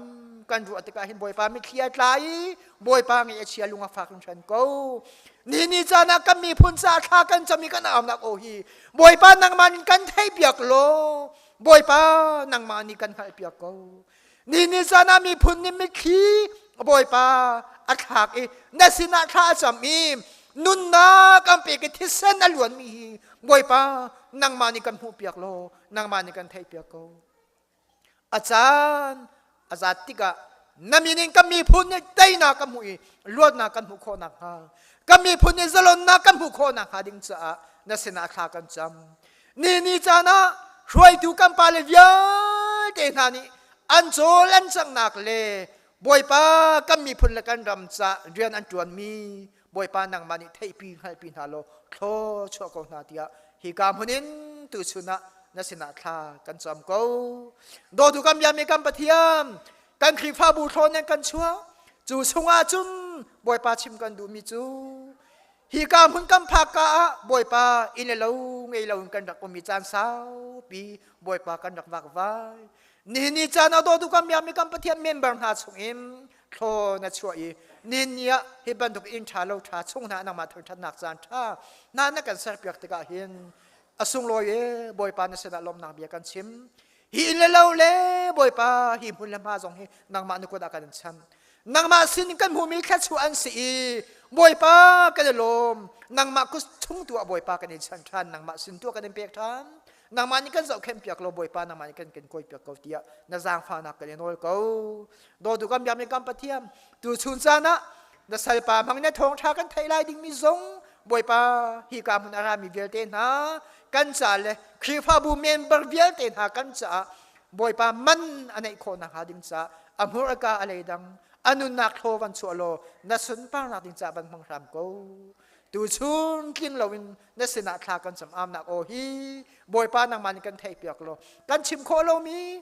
Speaker 7: kan ruah tikah hin Bawipa mitthli a tla i Bawipa ngeih a chia lung a fak hringhran ko. Ni ni caan ah kan miphun caah thla kan cam i kan aunak aw hi Bawipa nangmah nih kan theihpiak law Bawipa nangmah nih kan hngalhpiak ko. Ni ni caan ah miphun nih mitthli Bawipa a thlak i na sinah thla a cam i nunnak an pek i thisen a luanmi hi Bawipa nangmah nih kan hmuhpiak law nangmah nih kan theihpiak ko. A caan a zat tikah na min in kan miphun nih teinak kan hmuh i luatnak kan hmuh khawh nakhnga kan miphun nih zalonnak kan hmuh khawh nakhnga ding caah na sinah thla kan cam. Ni ni caan ah hruaitu kan pale vialte hna nih an cawl an canghnak le Bawipa kan miphun le kan ram ca rian an ṭuanmi Bawipa nangmah nih theihpi hngalhpi hna law thlaw chuah ko hna tiah hika hmun in tuchun ah na sinah thla kan cam ko. Dawtu kan biami kan Pathian, kan Khrihfabu thlaw nan kan chuah. Cu chungah cun Bawipa chim kan duhmi cu hika hmun kan phak ka ah Bawipa inn le lo ngei lo in kan rak um i caan saupi Bawipa kan rak vakvai. Nihin ni caan ah dawtu kan biakmi kan Pathian member hna chungin thlaw na chuah i nihin ni ah hi bantuk inn ṭha lo ṭha chung hna nangmah thangṭhatnak caan ṭha hna na kan serpiak tikah hin a sunglawi e Bawipa na sinah lawmnak bia kan chim. Hi inn le lo le Bawipa hi hmun le hma zong hi nangmah na kut ah kan in cham. Nangmah sin kan hmumi thluachuah an si i Bawipa kan i lawm. Nangmah kut chung tu ah Bawipa kan in chan ṭhan. Nangmah sin tu ah kan in pek ṭhan. Nangmah nih kan zohkhenh piak lo Bawipa nangmah nih kan kan kawi piak ko tiah na zaangfahnak kan i nawl ko. Dawtu kan biakmi kan Pathian tu chun caan ah na salpa hmang na thawngṭha kan theih lai dingmi zong Bawipa hi ka hmun a rami vialte hna kan ca le Khrihfabu member vialte hna kan caah Bawipa man a neih khawh nakhnga ding caah a hmur a ka a leidang a nunnak thlaw van chuah law na sunparnak ding caah van hmang hram ko. Tuchun tling loin na sinah thla kan cam amnak aw hi Bawipa nangmah nih kan theih piak law kan chim khawh lomi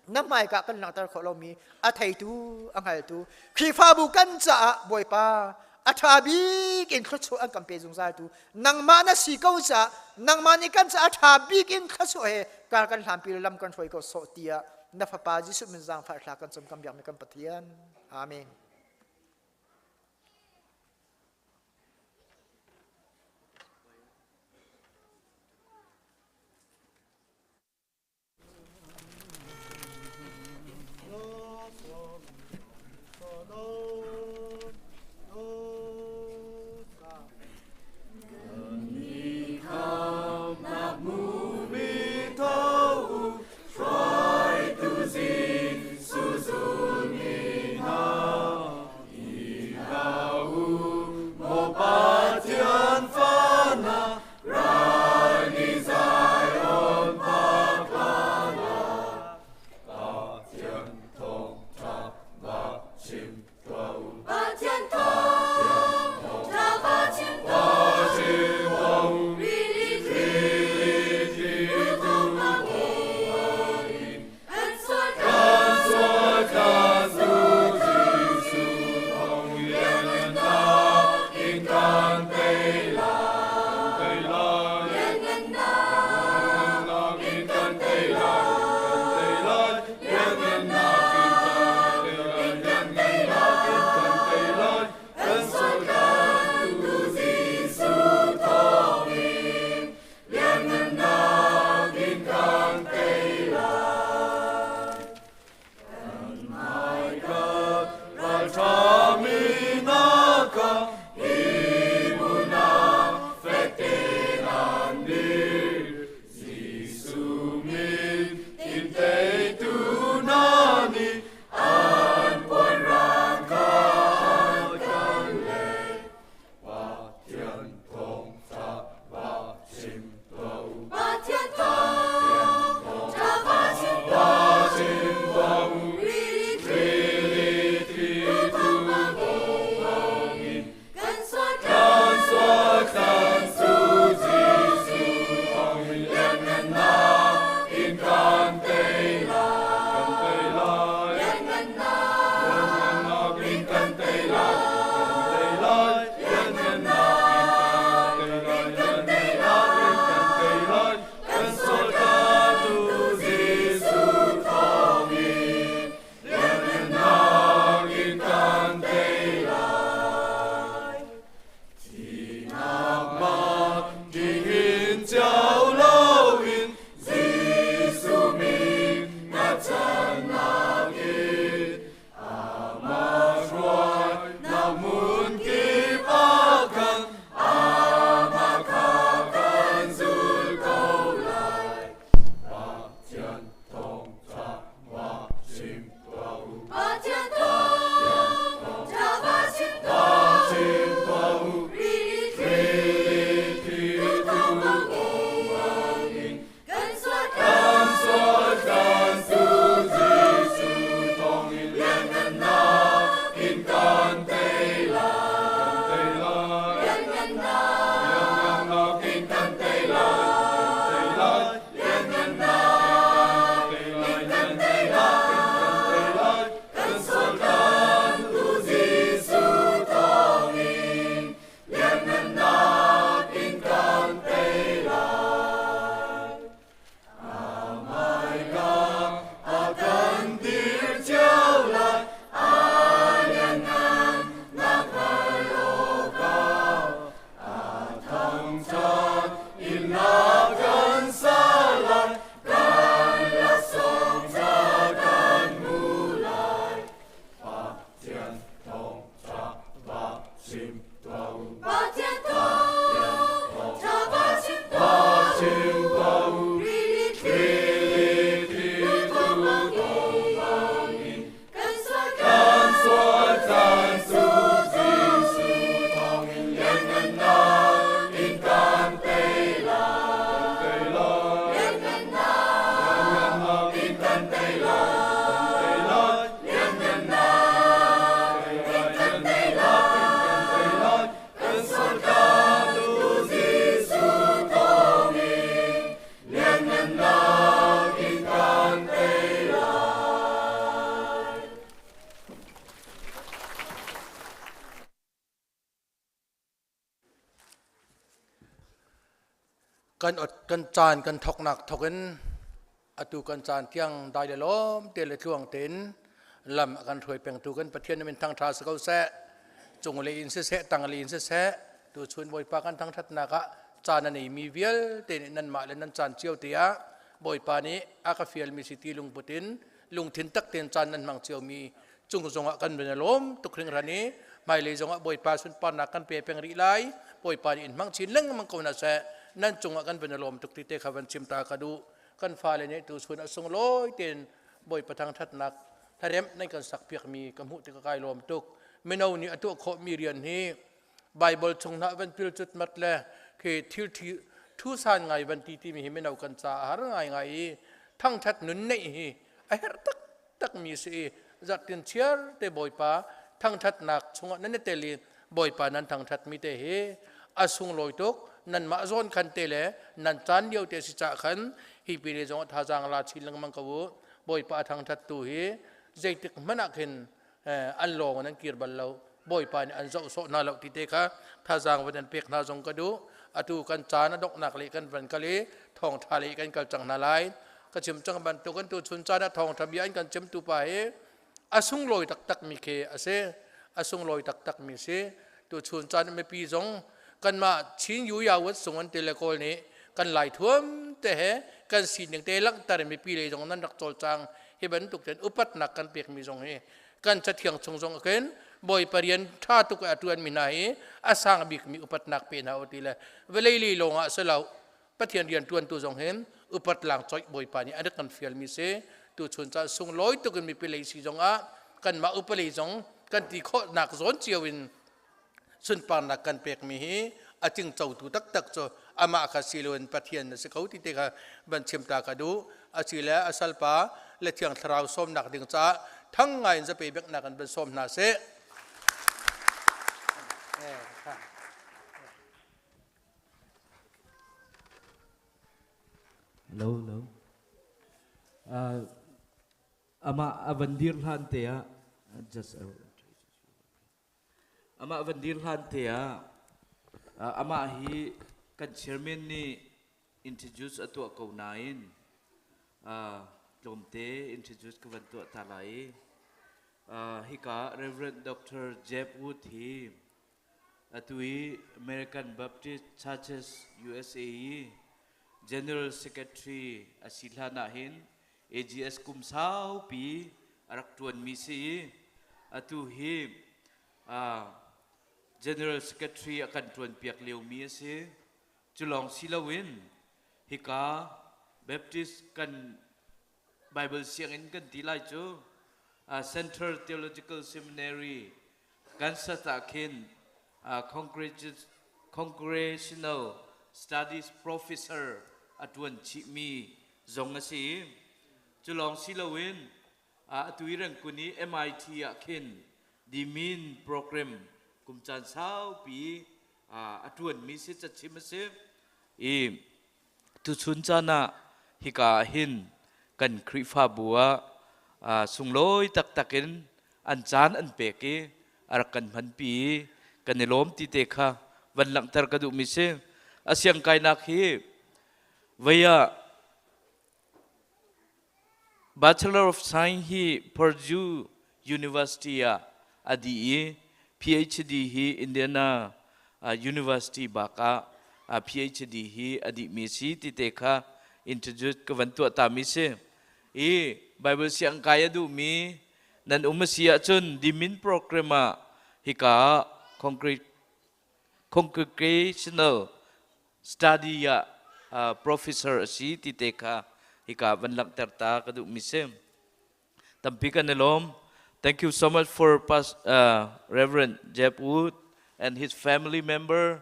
Speaker 7: na hmaika kan langhter khawh lomi a theitu a hngaltu Khrihfabu kan caah Bawipa a ṭha bik in thluachuah an kan pe zungzal tu nangmah na si ko caah nangmah nih kan caah a ṭha bik in thluachuah he kar kan hlanpi lam kan hruai ko sawh tiah na fapa Jesuh min zaangfah thla kan cam kan biakmi kan Pathian. Amen.
Speaker 1: Kan ot kan caan kan thoknak thokin atu kan caan tiang dai le lawm te le tluang tein lam a kan hruai pengtu kan Pathian na min thangṭha si ko seh. Cung le in siseh, tang le in siseh, tu chun Bawipa kan thangṭhatnak ah caan a neimi vialte nih nanmah le nan caan cio te ah Bawipa nih a ka fialmi si ti lungput in lungthin tak tein caan nan hmang ciomi cung zongah kan van i lawm tuk hringhran i hmailei zongah Bawipa sunparnak kan pe peng rih lai. Bawipa nih in hmang chin lengmang ko hna seh. Nan cungah kan van i lawm tuk ti te kha van chim ta ka duh. Kan fale nih tu chun a sunglawi tein Bawipa thangṭhatnak hlaremh nan kan sakpiakmi ka hmuh tikah kai lawm tuk. Mino nih a tuah khawhmi rian hi Bible chung hna van pil cutmat le khi thil thu san ngai van ti timi hi mino kan ca a har ngai ngai i thangṭhat nun neih hi a herh taktak mi si i zarhtin chiar te Bawipa thangṭhatnak chungah nan i tel i Bawipa nan thangṭhat mi te hi a sunglawi tuk. Nanmah zawn khan te le nan caan lio te si cah khan hi pi le zong thazaang la chin lengmang ko u. Bawipa a thangṭhat tu hi zeitik hmanh ah khin an lawng in an kir bal lo, Bawipa nih an zoh sawh hna lo ti te kha thazaang van an pek hna zong ka duh. Atu kan caan a donghnak le kan van kal i thawngṭha le kan kal cang hna lai. Ka chim cang bantuk kan tu chun caan ah thawngṭha bia an kan chimtu pa hi a sunglawi taktak mi khi a si, a sunglawi taktak mi si. Tu chun caan mipi zong kanmah Chin Yuya Wat sung an ti le Kawl nih kan lai thuam te he kan sining te langhter mipi lei zong nan rak cawlcang. Hi bantuk cun upatnak kan pekmi zong hi kan cathiang chung zong khin Bawipa rian ṭha tuk a ṭuan mi hna hi a sang bikmi upatnak pe hna u ti le vawlei lei lawng ah si lo, Pathian rian ṭuantu zong hin upat lang coih Bawipa nih a rak kan fialmi si. Tu chun caan sunglawi tuk in mipi lei si zong ah kanmah upa lei zong kan ti khawhnak zawn cio in sunparnak kan pekmi hi a tingcotu taktak cu amah kha si loin Pathian na si ko ti te kha van chim ta ka duh. Asile a salpa le Thiang Thlarau sawmnak ding caah thang ngai in zape biaknak in van sawm hna seh.
Speaker 9: Lo lo. Amah a van dir hlan te ah just Amah van dir hlan te ah amah hi kan chairman nih introduce a tuah ko nain tlawmte introduce ka van tuah ta lai i hika Reverend Dr. Jeff Wood hi atu i American Baptist Churches USA i General Secretary a si hlan ah hin AGS kum saupi a rak ṭuanmi si i atu hi General Secretary a kan ṭuanpiak liomi a si. Cu lawng si loin hika Baptist kan Bible sianginn kan ti lai cu Central Theological Seminary Kansas ah khin Congressional Studies Professor a ṭuan chihmi zong a si. Cu lawng si loin atu i Rengkun i MIT ah khin Dimin program kum caan saupi a ṭuanmi si, cachim a si. I tuchun caan ah hika ah hin kan Khrihfabu ah sunglawi taktak in an caan an pek i a rak kan hmanpi i kan i lawm ti te kha van langhter ka duhmi si. A siangkainak hi vei ah Bachelor of Science hi Purdue University ah a dih i PhD hi Indiana University bak ah PhD hi a dihmi si ti te kha introduce ka van tuah tami si. I Bible siangkai a duhmi nan um a si ahcun Dimin program ah hika ah congregational study ah professor a si ti te kha hika van langhter ta ka duhmi si. Tampi kan i lawm. Thank you so much for Past, Reverend Jeff Wood and his family member.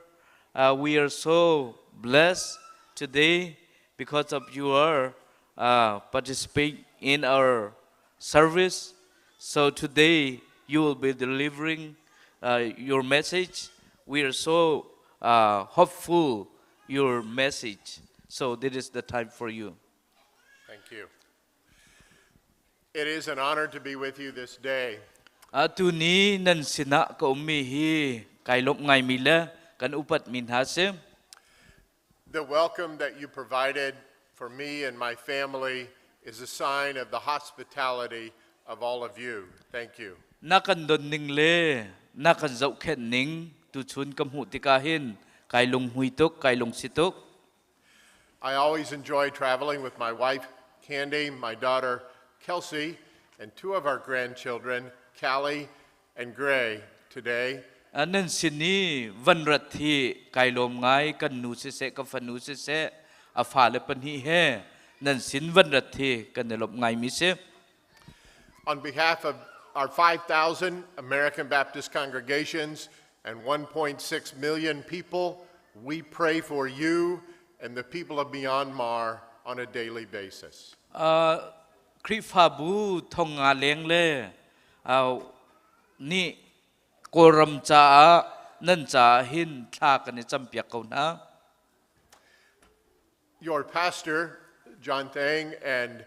Speaker 9: We are so blessed today because of your participate in our service. So today you will be delivering your message. We are so hopeful your message. So this is the time for you.
Speaker 10: Thank you. It is an honor to be with you this day.
Speaker 9: Atu ni nan sinah ka ummi hi kai lawmh ngaimi le kan upat mi hna si.
Speaker 10: The welcome that you provided for me and my family is a sign of the hospitality of all of you. Thank you.
Speaker 9: Na kan don ning le na kan zohkhenh ning tuchun ka hmuh tikah hin kai lunghmui tuk, kai lungsi tuk.
Speaker 10: I always enjoy traveling with my wife, Candy, my daughter, Kelsey, and two of our grandchildren, Callie and Gray, today.
Speaker 9: Nan sin i van rat hi kai lawm ngai kan nu siseh ka fanu siseh a fale pahnih he nan sin van rat hi kan i lawmh ngai mi si.
Speaker 10: On behalf of our 5,000 American Baptist congregations and 1.6 million people, we pray for you and the people of Myanmar on a daily basis.
Speaker 9: Khrihfabu thong nga leng le nih Kawlram caah nan caah hin thla kan i campiak ko hna.
Speaker 10: Your pastor, John Thang, and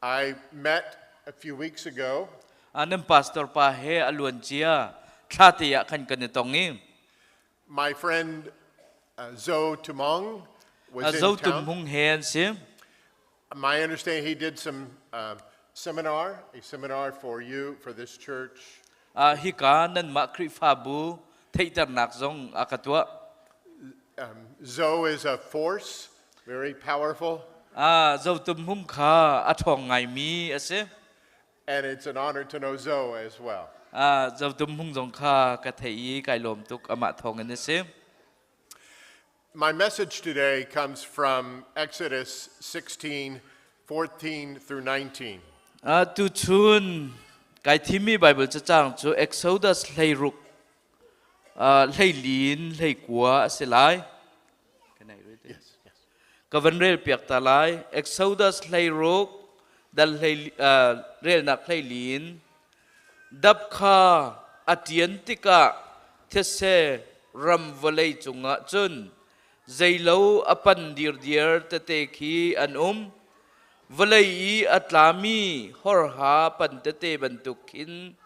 Speaker 10: I met a few weeks ago.
Speaker 9: Nan pastor pa he a luan cia thla te ah khan kan i tong i
Speaker 10: My friend Zo Tumong was in
Speaker 9: Zo Tum
Speaker 10: town.
Speaker 9: Hung he an si.
Speaker 10: My understanding, he did some seminar, a seminar for you, for this church.
Speaker 9: Hika nanmah Khrihfabu theihternak zong a ka tuah.
Speaker 10: Zo is a force, very powerful.
Speaker 9: Zo Tum Hung kha a ṭhawng ngaimi a si.
Speaker 10: And it's an honor to know Zo as well.
Speaker 9: Zo Tum Hung zong kha ka theih i kai lawm tuk amah thawng in a si.
Speaker 10: My message today comes from Exodus 16, 14 through 19.
Speaker 9: Tuchun kai thimmi Bible cacang cu Exodus 16 14 19 a si lai. Can I read it?
Speaker 10: Yes.
Speaker 9: Ka van rel piak ta lai. Exodus 16 dal hlei relnak 14 dap kha a ṭian tikah thetse ram vawlei cungah cun zeilo a pan dirdiar tete khi an um. Vawlei i a tlami horha pan tete bantuk khin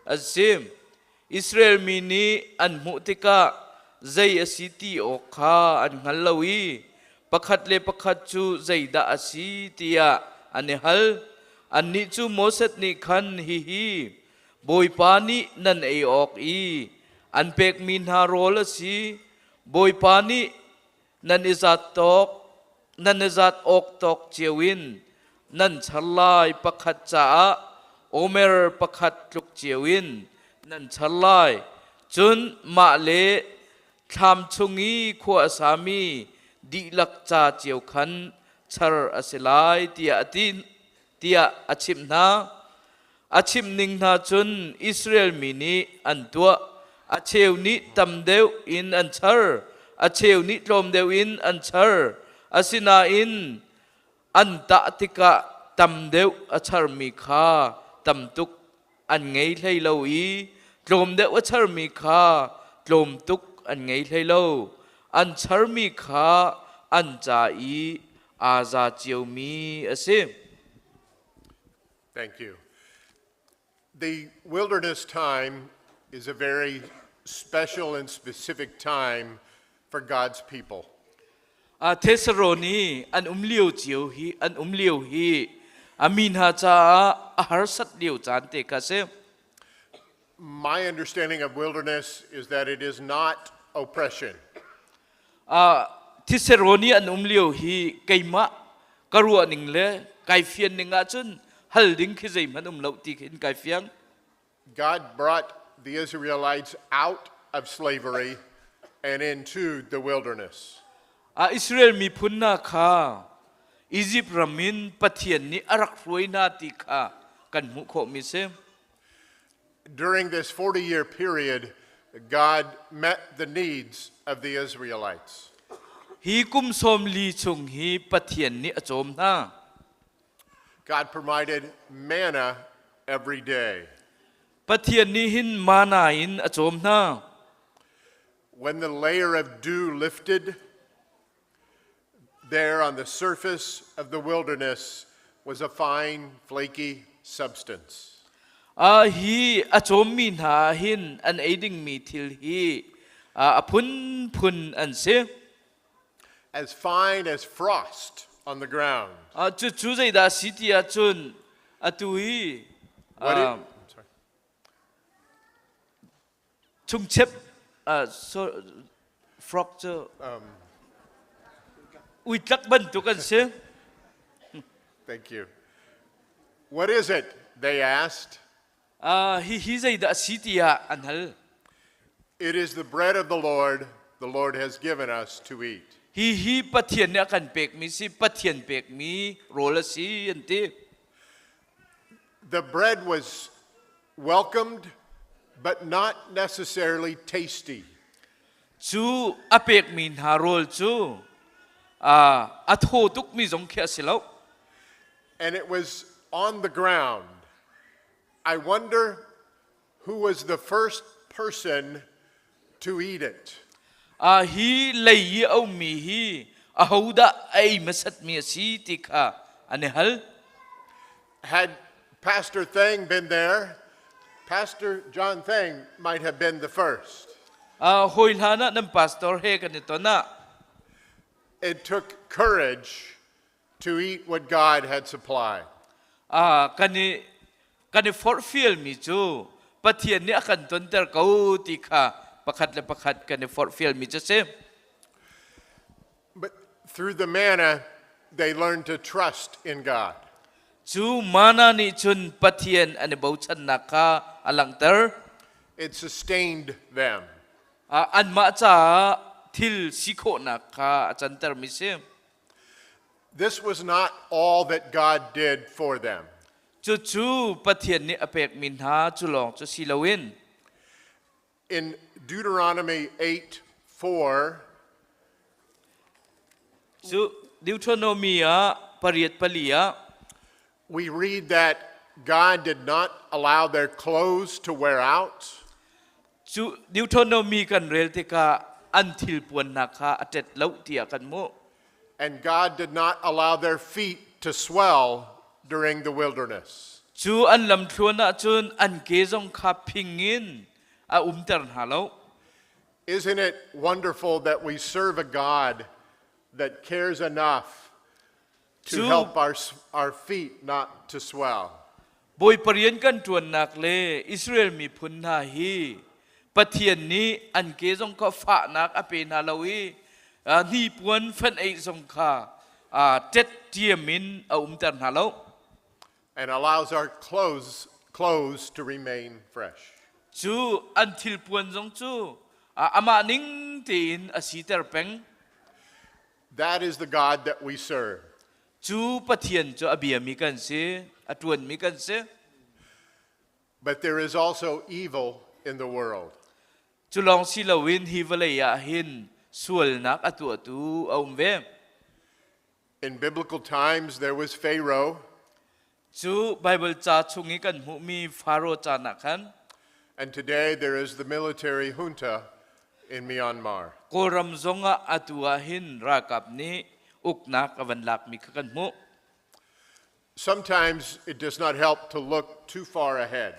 Speaker 9: an si. Israel mi nih an hmuh tikah zei a si ti awk kha an hngal lo i pakhat le pakhat cu zeidah a si tiah an i hal. Annih cu Moses nih khan hihi Bawipa nih nan ei awk i an pekmi hna rawl a si. Bawipa nih nan i zat tawk nan i zat awk tawk cio in nan char lai pakhat caah omer pakhat tluk cio in nan char lai cun mah le thlam chung i khua a sami dihlak ca cio khan char a si lai tiah a ti tiah a chimh hna. A chimh ning hna cun Israel mi nih an tuah. A cheu nih tam deuh in an char, a cheu nih tlawm deuh in an char. Asinain an tah tikah tam deuh a charmi kha tam tuk an ngei hlei lo i tlawm deuh a charmi kha tlawm tuk an ngei hlei lo. An charmi kha an ca i aa za ciomi a si.
Speaker 10: Thank you. The wilderness time is a very special and specific time for God's people.
Speaker 9: Thessaloni an um lio cio hi an um lio hi a mi hna caah a harsat lio caan te kha si.
Speaker 10: My understanding of wilderness is that it is not oppression.
Speaker 9: Thessaloni an um lio hi keimah ka ruah ning le kai fian ning ahcun hal ding khi zeihmanh um lo ti khin kai fiang.
Speaker 10: God brought the Israelites out of slavery and into the wilderness.
Speaker 9: Israel miphun hna kha Egypt ram in Pathian nih a rak hruai hna ti kha kan hmuh khawhmi si.
Speaker 10: During this 40 year period, God met the needs of the Israelites.
Speaker 9: Hi kum 40 chung hi Pathian nih a cawm hna.
Speaker 10: God provided manna every day.
Speaker 9: Pathian nih hin mana in a cawm hna.
Speaker 10: When the layer of dew lifted, there on the surface of the wilderness was a fine, flaky substance.
Speaker 9: Hi a cawmmi hna hin an ei dingmi thil hi a phunphun an si.
Speaker 10: As fine as frost on the ground.
Speaker 9: Cu cu zeidah a si ti ahcun atu hi
Speaker 10: What I'm sorry.
Speaker 9: Chungchep so, frog cu uitlak bantuk an si.
Speaker 10: Thank you. What is it? They asked.
Speaker 9: Hihi zeidah a si tiah an hal.
Speaker 10: It is the bread of the Lord has given us to eat.
Speaker 9: Hihi Pathian nih a kan pekmi si, Pathian pekmi rawl a si an ti.
Speaker 10: The bread was welcomed, but not necessarily tasty.
Speaker 9: Cu a pekmi hna rawl cu a thaw tukmi zong khi a si lo.
Speaker 10: And it was on the ground. I wonder who was the first person to eat it.
Speaker 9: Hi lei i a ummi hi ahodah a ei hmasatmi a si ti kha an i hal.
Speaker 10: Had Pastor Thang been there, Pastor John Thang might have been the first.
Speaker 9: Hawi hlan ah nan pastor he kan i ton ah.
Speaker 10: It took courage to eat what God had supplied.
Speaker 9: Kan i forhfialmi cu Pathian nih a kan tonter ko ti kha pakhat le pakhat kan i forhfialmi cu si.
Speaker 10: But through the manna, they learned to trust in God.
Speaker 9: Cu mana nih cun Pathian an i bochannak kha a langhter.
Speaker 10: It sustained them.
Speaker 9: Anmah caah thil si khawhnak kha a cantermi si.
Speaker 10: This was not all that God did for them.
Speaker 9: Cucu Pathian nih a pekmi hna cu lawng cu si loin.
Speaker 10: In Deuteronomy 8:4,
Speaker 9: Cu Deuteronomy ah 8:4 ah,
Speaker 10: we read that God did not allow their clothes to wear out.
Speaker 9: Cu Deuteronomy kan rel tikah an thil puannak kha a ṭet lo tiah kan hmuh.
Speaker 10: And God did not allow their feet to swell during the wilderness.
Speaker 9: Cu an lamthluan ahcun an ke zong kha phing in a umter hna lo.
Speaker 10: Isn't it wonderful that we serve a God that cares enough to help our feet not to swell?
Speaker 9: Bawipa rian kan ṭuannak le Israel miphun hna hi Pathian nih an ke zong kha fahnak a pe hna lo i hnipuan fenh-eih zong kha ṭet ṭiam in a umter hna lo.
Speaker 10: And allows our clothes to remain fresh.
Speaker 9: Cu an thilpuan zong cu amah ning tein a siter peng.
Speaker 10: That is the God that we serve.
Speaker 9: Cu Pathian cu a biami kan si, a ṭuanmi kan si.
Speaker 10: But there is also evil in the world.
Speaker 9: Cu lawng si loin hi vawlei ah hin sualnak a tuahtu a um ve.
Speaker 10: In biblical times, there was Pharaoh.
Speaker 9: Cu Bible ca chung i kan hmuhmi Pharaoh caan ah khan.
Speaker 10: And today there is the military junta in Myanmar.
Speaker 9: Kawlram zongah atu ah hin ralkap nih uknak a van lakmi kha kan hmuh.
Speaker 10: Sometimes it does not help to look too far ahead.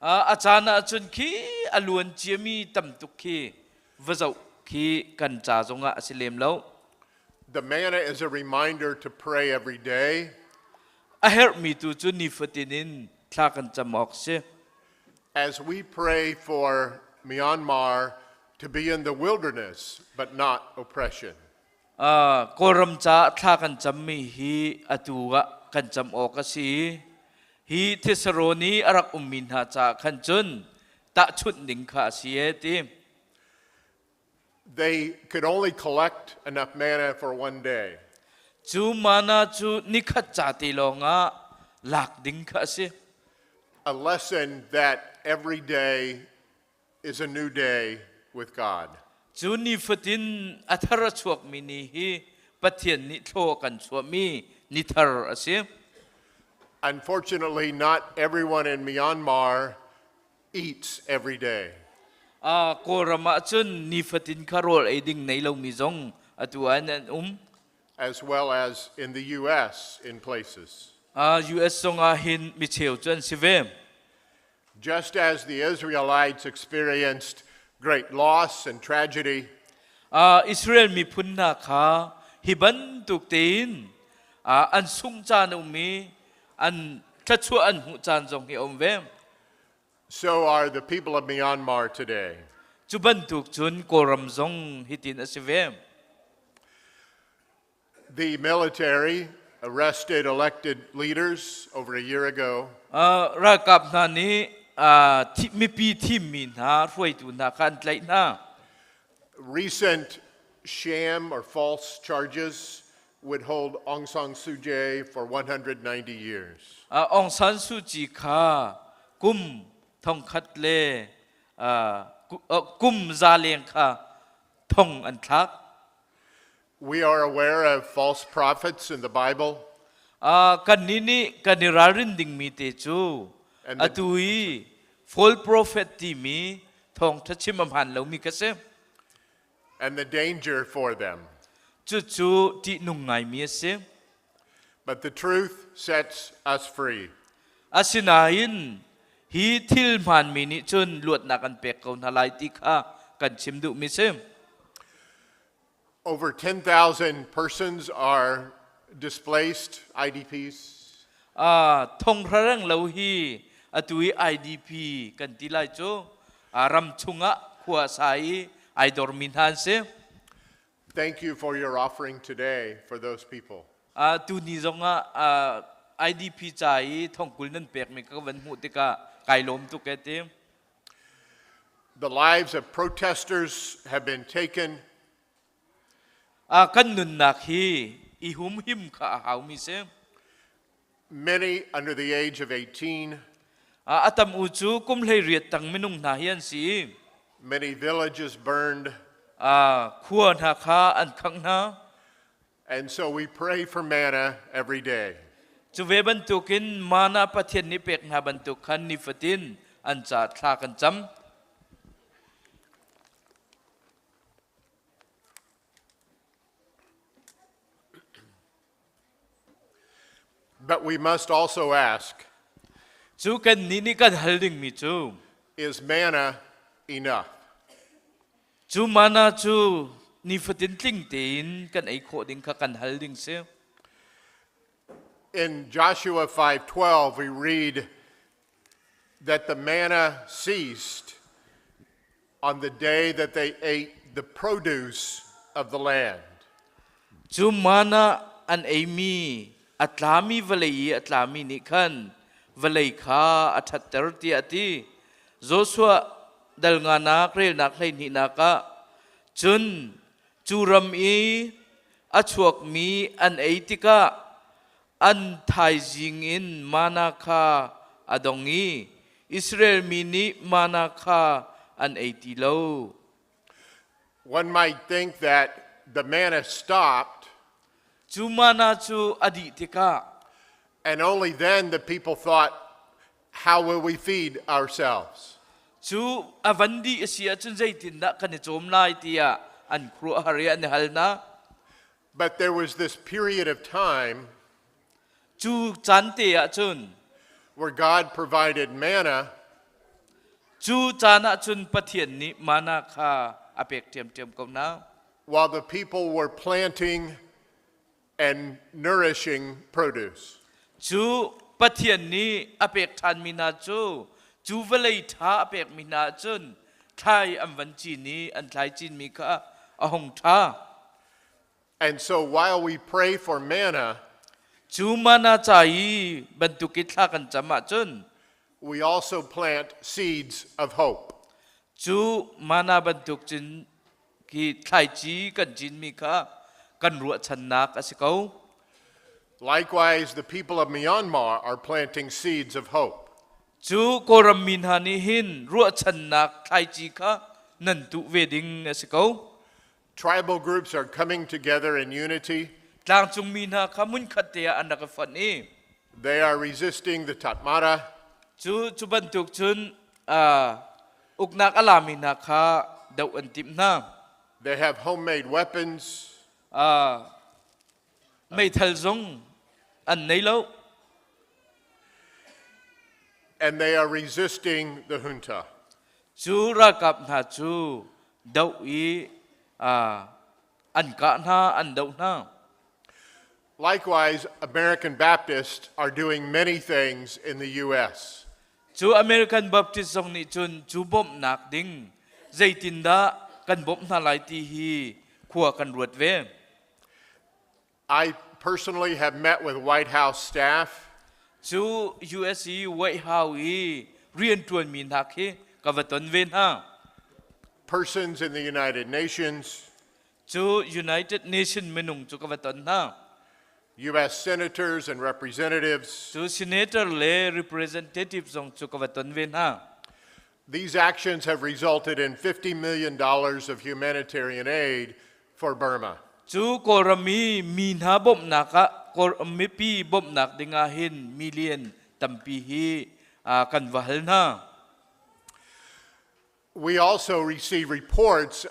Speaker 9: A caan ahcun khi a luan ciami tam tuk khi va zoh khi kan ca zongah a si lem lo.
Speaker 10: The manna is a reminder to pray every day.
Speaker 9: A herhmi tu cu nifatin in thla kan cam awk si.
Speaker 10: As we pray for Myanmar to be in the wilderness but not oppression.
Speaker 9: Kawlram caah thla kan cammi hi atu ah kan cam awk a si. Hi Thessaloni i a rak ummi hna caah khan cun tahchunh ding kha a si e ti.
Speaker 10: They could only collect enough manna for one day.
Speaker 9: Cu mana cu nikhat ca te lawngah lak ding kha a si.
Speaker 10: A lesson that every day is a new day with God.
Speaker 9: Cu nifatin a thar a chuakmi ni hi Pathian nih thlaw kan chuahmi ni thar a si.
Speaker 10: Unfortunately, not everyone in Myanmar eats every day.
Speaker 9: Kawlram ah cun nifatin kha rawl ei ding nei lomi zong atu ah an um.
Speaker 10: As well as in the US in places.
Speaker 9: US zong ah hin micheu cu an si ve.
Speaker 10: Just as the Israelites experienced great loss and tragedy,
Speaker 9: Israel miphun hna kha Hi bantuk tein an sungh caan a um i an thluachuah an hmuh caan zong hi a um ve.
Speaker 10: So are the people of Myanmar today.
Speaker 9: Cu bantuk cun Kawlram zong hitin a si ve.
Speaker 10: The military arrested elected leaders over a year ago.
Speaker 9: Ralkap hna nih mipi thimmi hna hruaitu hna kha an tlaih hna.
Speaker 10: Recent sham or false charges would hold Aung San Suu Kyi for 190 years.
Speaker 9: Aung San Suu Kyi kha kum thongkhat le kum za leng kha thong an thlak.
Speaker 10: We are aware of false prophets in the Bible.
Speaker 9: Kannih nih kan i ralrin dingmi te cu atu i false prophet timi thawngṭha chim a hmaan lomi ka si.
Speaker 10: And the danger for them.
Speaker 9: Cucu ṭihnung ngaimi a si.
Speaker 10: But the truth sets us free.
Speaker 9: Asinain hi thil hmaanmi nih cun luatnak an pek ko hna lai ti kha kan chim duhmi si.
Speaker 10: Over 10,000 persons are displaced IDPs.
Speaker 9: Thong rareng lo hi atu i IDP kan ti lai cu ram chungah khua sa i ai dormi hna an si.
Speaker 10: Thank you for your offering today for those people.
Speaker 9: Tuni zongah IDP ca i thongkul nan pekmi ka van hmuh tikah kai lawm tuk e ti.
Speaker 10: The lives of protesters have been taken.
Speaker 9: Kan nunnak hi i humhim kha a haumi si.
Speaker 10: Many under the age of 18.
Speaker 9: A tam u cu kum 18 tang minung hna hi an si.
Speaker 10: Many villages burned.
Speaker 9: Khua hna kha an khangh hna.
Speaker 10: And so we pray for manna every day.
Speaker 9: Cu ve bantukin mana Pathian nih pek hna bantuk khan nifatin an ca thla kan cam.
Speaker 10: But we must also ask
Speaker 9: Cu kan nih nih kan hal dingmi cu
Speaker 10: Is manna enough?
Speaker 9: Cu mana cu nifatin tling tein kan ei khawh ding kha kan hal ding si.
Speaker 10: In Joshua 5:12 we read that the manna ceased on the day that they ate the produce of the land.
Speaker 9: Cu mana an eimi a tlami vawlei i a tlami nih khan vawlei kha a ṭhatter tiah a ti. Joshua dal nganak relnak 12nak ah cun cu ram i a chuakmi an ei tikah an thaizing in mana kha a dong i Israel mi nih mana kha an ei ti lo.
Speaker 10: One might think that the manna stopped.
Speaker 9: Cu mana cu a dih tikah
Speaker 10: And only then the people thought, how will we feed ourselves?
Speaker 9: Cu a van dih a si ahcun zeitindah kan i cawm lai tiah an khuaruahhar i an i hal hna.
Speaker 10: But there was this period of time
Speaker 9: Cu caan te ahcun
Speaker 10: where God provided manna
Speaker 9: cu caan ahcun Pathian nih mana kha a pek ṭhiamṭhiam ko hna.
Speaker 10: while the people were planting and nourishing produce.
Speaker 9: Cu Pathian nih a pek ṭhanmi hna cu cu vawlei ṭha a pekmi hna ahcun thlai an van cin i an thlai cinmi kha a hung ṭha.
Speaker 10: And so while we pray for manna,
Speaker 9: cu mana ca i bantuk i thla kan cam ahcun
Speaker 10: we also plant seeds of hope.
Speaker 9: Cu mana bantuk cun khi thlaici kan cinmi kha kan ruahchannak a si ko.
Speaker 10: Likewise, the people of Myanmar are planting seeds of hope.
Speaker 9: Cu Kawlram mi hna nih hin ruahchannak thlaici kha nan tuh ve ding a si ko.
Speaker 10: Tribal groups are coming together in unity.
Speaker 9: Tlangcung mi hna kha hmunkhat te ah an rak i fonh i
Speaker 10: They are resisting the Tatmada.
Speaker 9: Cu cu bantuk cun uknak a lami hna kha doh an timh hna.
Speaker 10: They have homemade weapons.
Speaker 9: Meithal zong an nei lo.
Speaker 10: And they are resisting the junta.
Speaker 9: Cu ralkap hna cu doh i An kah hna, an doh hna.
Speaker 10: Likewise, American Baptists are doing many things in the U.S.
Speaker 9: Cu American Baptist zong nih cun cu bawmhnak ding zeitindah kan bawmh hna lai ti hi khua kan ruat ve.
Speaker 10: I personally have met with White House staff.
Speaker 9: Cu US i White House i rianṭuanmi hna khi ka va ton ve hna.
Speaker 10: Persons in the United Nations.
Speaker 9: Cu United Nation minung cu ka va ton hna.
Speaker 10: U.S. senators and representatives.
Speaker 9: Cu senator le representative zong cu ka va ton ve hna.
Speaker 10: These actions have resulted in $50 million of humanitarian aid for Burma.
Speaker 9: Cu Kawlram i mi hna bawmhnak ah Kawlram mipi bawmhnak dingah hin million tampi hi kan va hal hna.
Speaker 10: We also receive reports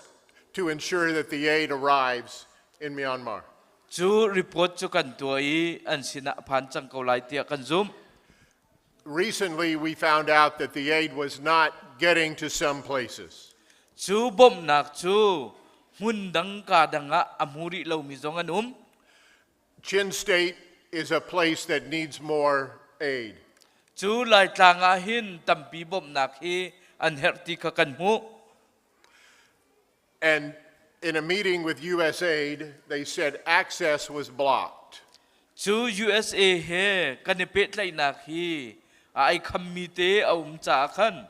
Speaker 10: to ensure that the aid arrives in Myanmar.
Speaker 9: Cu report cu kan tuah i an sinah a phan cang ko lai tiah kan zumh.
Speaker 10: Recently, we found out that the aid was not getting to some places.
Speaker 9: Cu bawmhnak cu hmun dang ka dang ah a hmu rih lomi zong an um.
Speaker 10: Chin State is a place that needs more aid.
Speaker 9: Cu Laitlang ah hin tampi bawmhnak hi an herh ti kha kan hmuh.
Speaker 10: And in a meeting with USAID, they said access was blocked.
Speaker 9: Cu USA he kan i pehtlaihnak hi ai khammi te a um caah khan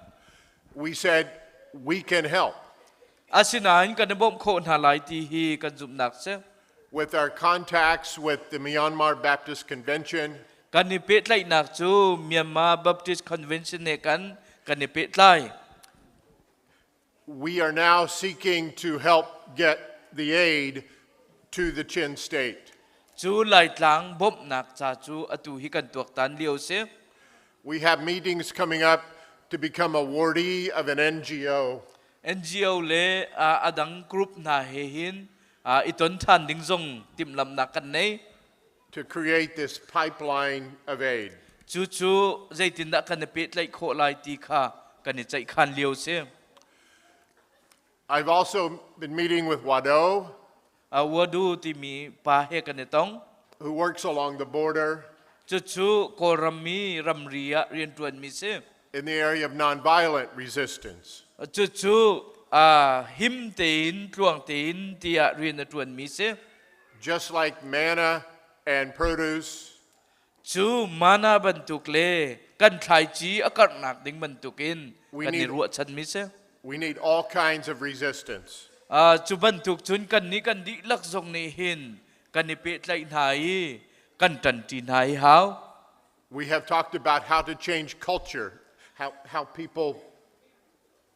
Speaker 10: We said we can help.
Speaker 9: Asinain kan i bawmh khawh hna lai ti hi kan zumhnak si.
Speaker 10: With our contacts with the Myanmar Baptist Convention,
Speaker 9: Kan i pehtlaihnak cu Myanmar Baptist Convention he kan kan i pehtlai.
Speaker 10: We are now seeking to help get the aid to the Chin State.
Speaker 9: Cu Laitlang bawmhnak ca cu atu hi kan tuaktan lio si.
Speaker 10: We have meetings coming up to become awardee of an NGO.
Speaker 9: NGO le a dang group hna he hin i ton ṭhan ding zong timhlamhnak kan nei.
Speaker 10: To create this pipeline of aid.
Speaker 9: Cucu zeitindah kan i pehtlaih khawh lai ti kha kan i ceihkhan lio si.
Speaker 10: I've also been meeting with Wado,
Speaker 9: Wado timi pa he kan i tong.
Speaker 10: Who works along the border.
Speaker 9: Cucu Kawlram mi ramri ah rianṭuanmi si.
Speaker 10: In the area of nonviolent resistance.
Speaker 9: Cucu him tein tluang tein tiah rian a ṭuanmi si.
Speaker 10: Just like manna and produce,
Speaker 9: Cu mana bantuk le kan thlaici a karhnak ding bantukin
Speaker 10: We
Speaker 9: kan i ruahchanmi si.
Speaker 10: We need all kinds of resistance.
Speaker 9: Cu bantuk cun kan nih kan dihlak zong nih hin kan i pehtlaih hna i kan ṭanṭi hna hi hau.
Speaker 10: We have talked about how to change culture, how people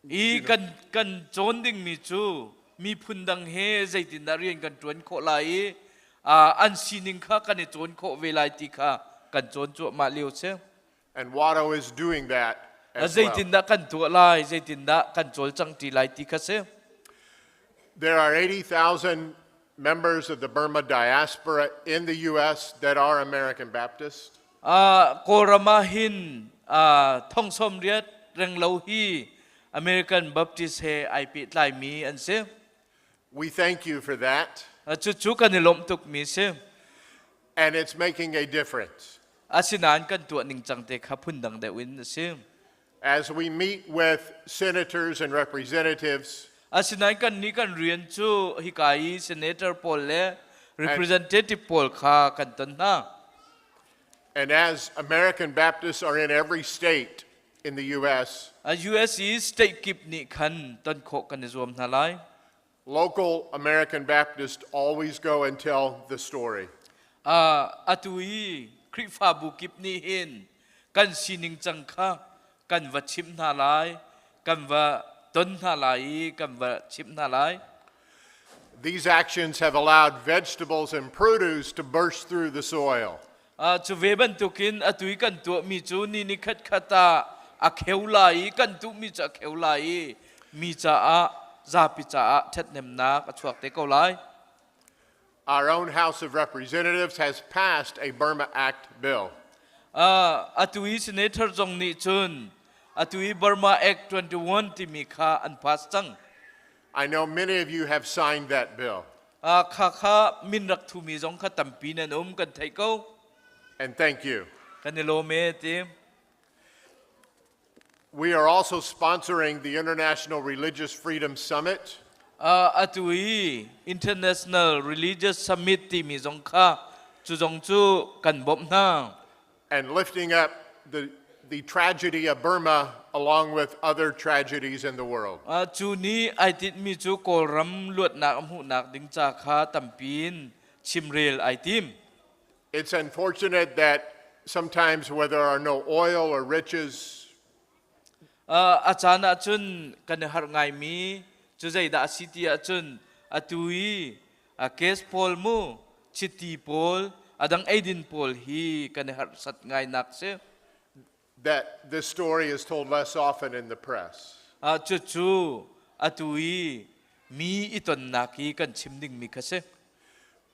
Speaker 9: I kan cawn dingmi cu miphun dang he zeitindah rian kan ṭuan khawh lai i an sining kha kan i cawn khawh ve lai ti kha kan cawn cuahmah lio si.
Speaker 10: And Wado is doing that as well.
Speaker 9: Zeitindah kan tuah lai, zeitindah kan cawlcang ṭi lai ti kha si.
Speaker 10: There are 80,000 members of the Burma diaspora in the U.S. that are American Baptists.
Speaker 9: Kawlram ah hin thong 80 renglo hi American Baptist he ai pehtlaimi an si.
Speaker 10: We thank you for that.
Speaker 9: Cucu kan i lawmh tukmi si.
Speaker 10: And it's making a difference.
Speaker 9: Asinain kan tuah ning cang te kha phundang deuh in a si.
Speaker 10: As we meet with senators and representatives,
Speaker 9: Asinain kan nih kan rian cu hika i senator pawl le representative pawl kha kan ton hna.
Speaker 10: And as American Baptists are in every state in the U.S.,
Speaker 9: A US i state kip nih khan ton khawh kan i zuam hna lai.
Speaker 10: Local American Baptists always go and tell the story.
Speaker 9: Atu i Khrihfabu kip nih hin kan sining cang kha kan va chimh hna lai, kan va ton hna lai i kan va chimh hna lai.
Speaker 10: These actions have allowed vegetables and produce to burst through the soil.
Speaker 9: Cu ve bantukin atu i kan tuahmi cu ni ni khat khat ah a kheu lai i kan tuhmi cu a kheu lai i mi caah zapi caah ṭhathnemnak a chuak te ko lai.
Speaker 10: Our own House of Representatives has passed a Burma Act bill.
Speaker 9: Atu i senator zong nih cun atu i Burma Act 21 timi kha an pass cang.
Speaker 10: I know many of you have signed that bill.
Speaker 9: Kha kha min rak thumi zong kha tampi nan um kan theih ko.
Speaker 10: And thank you.
Speaker 9: Kan i lawm e ti.
Speaker 10: We are also sponsoring the International Religious Freedom Summit.
Speaker 9: Atu i International Religious Summit timi zong kha cu zong cu kan bawmh hna.
Speaker 10: And lifting up the tragedy of Burma along with other tragedies in the world.
Speaker 9: Cu ni ai tinhmi cu Kawlram luatnak a hmuhnak ding ca kha tampi in chimrel ai tim.
Speaker 10: It's unfortunate that sometimes where there are no oil or riches,
Speaker 9: A caan ahcun kan i harh ngaimi cu zeidah a si ti ahcun atu i gas pawl mu, chiti pawl, a dang eidin pawl hi kan i harsat ngainak si.
Speaker 10: That this story is told less often in the press.
Speaker 9: Cucu atu i mi i tonnak i kan chim dingmi kha si.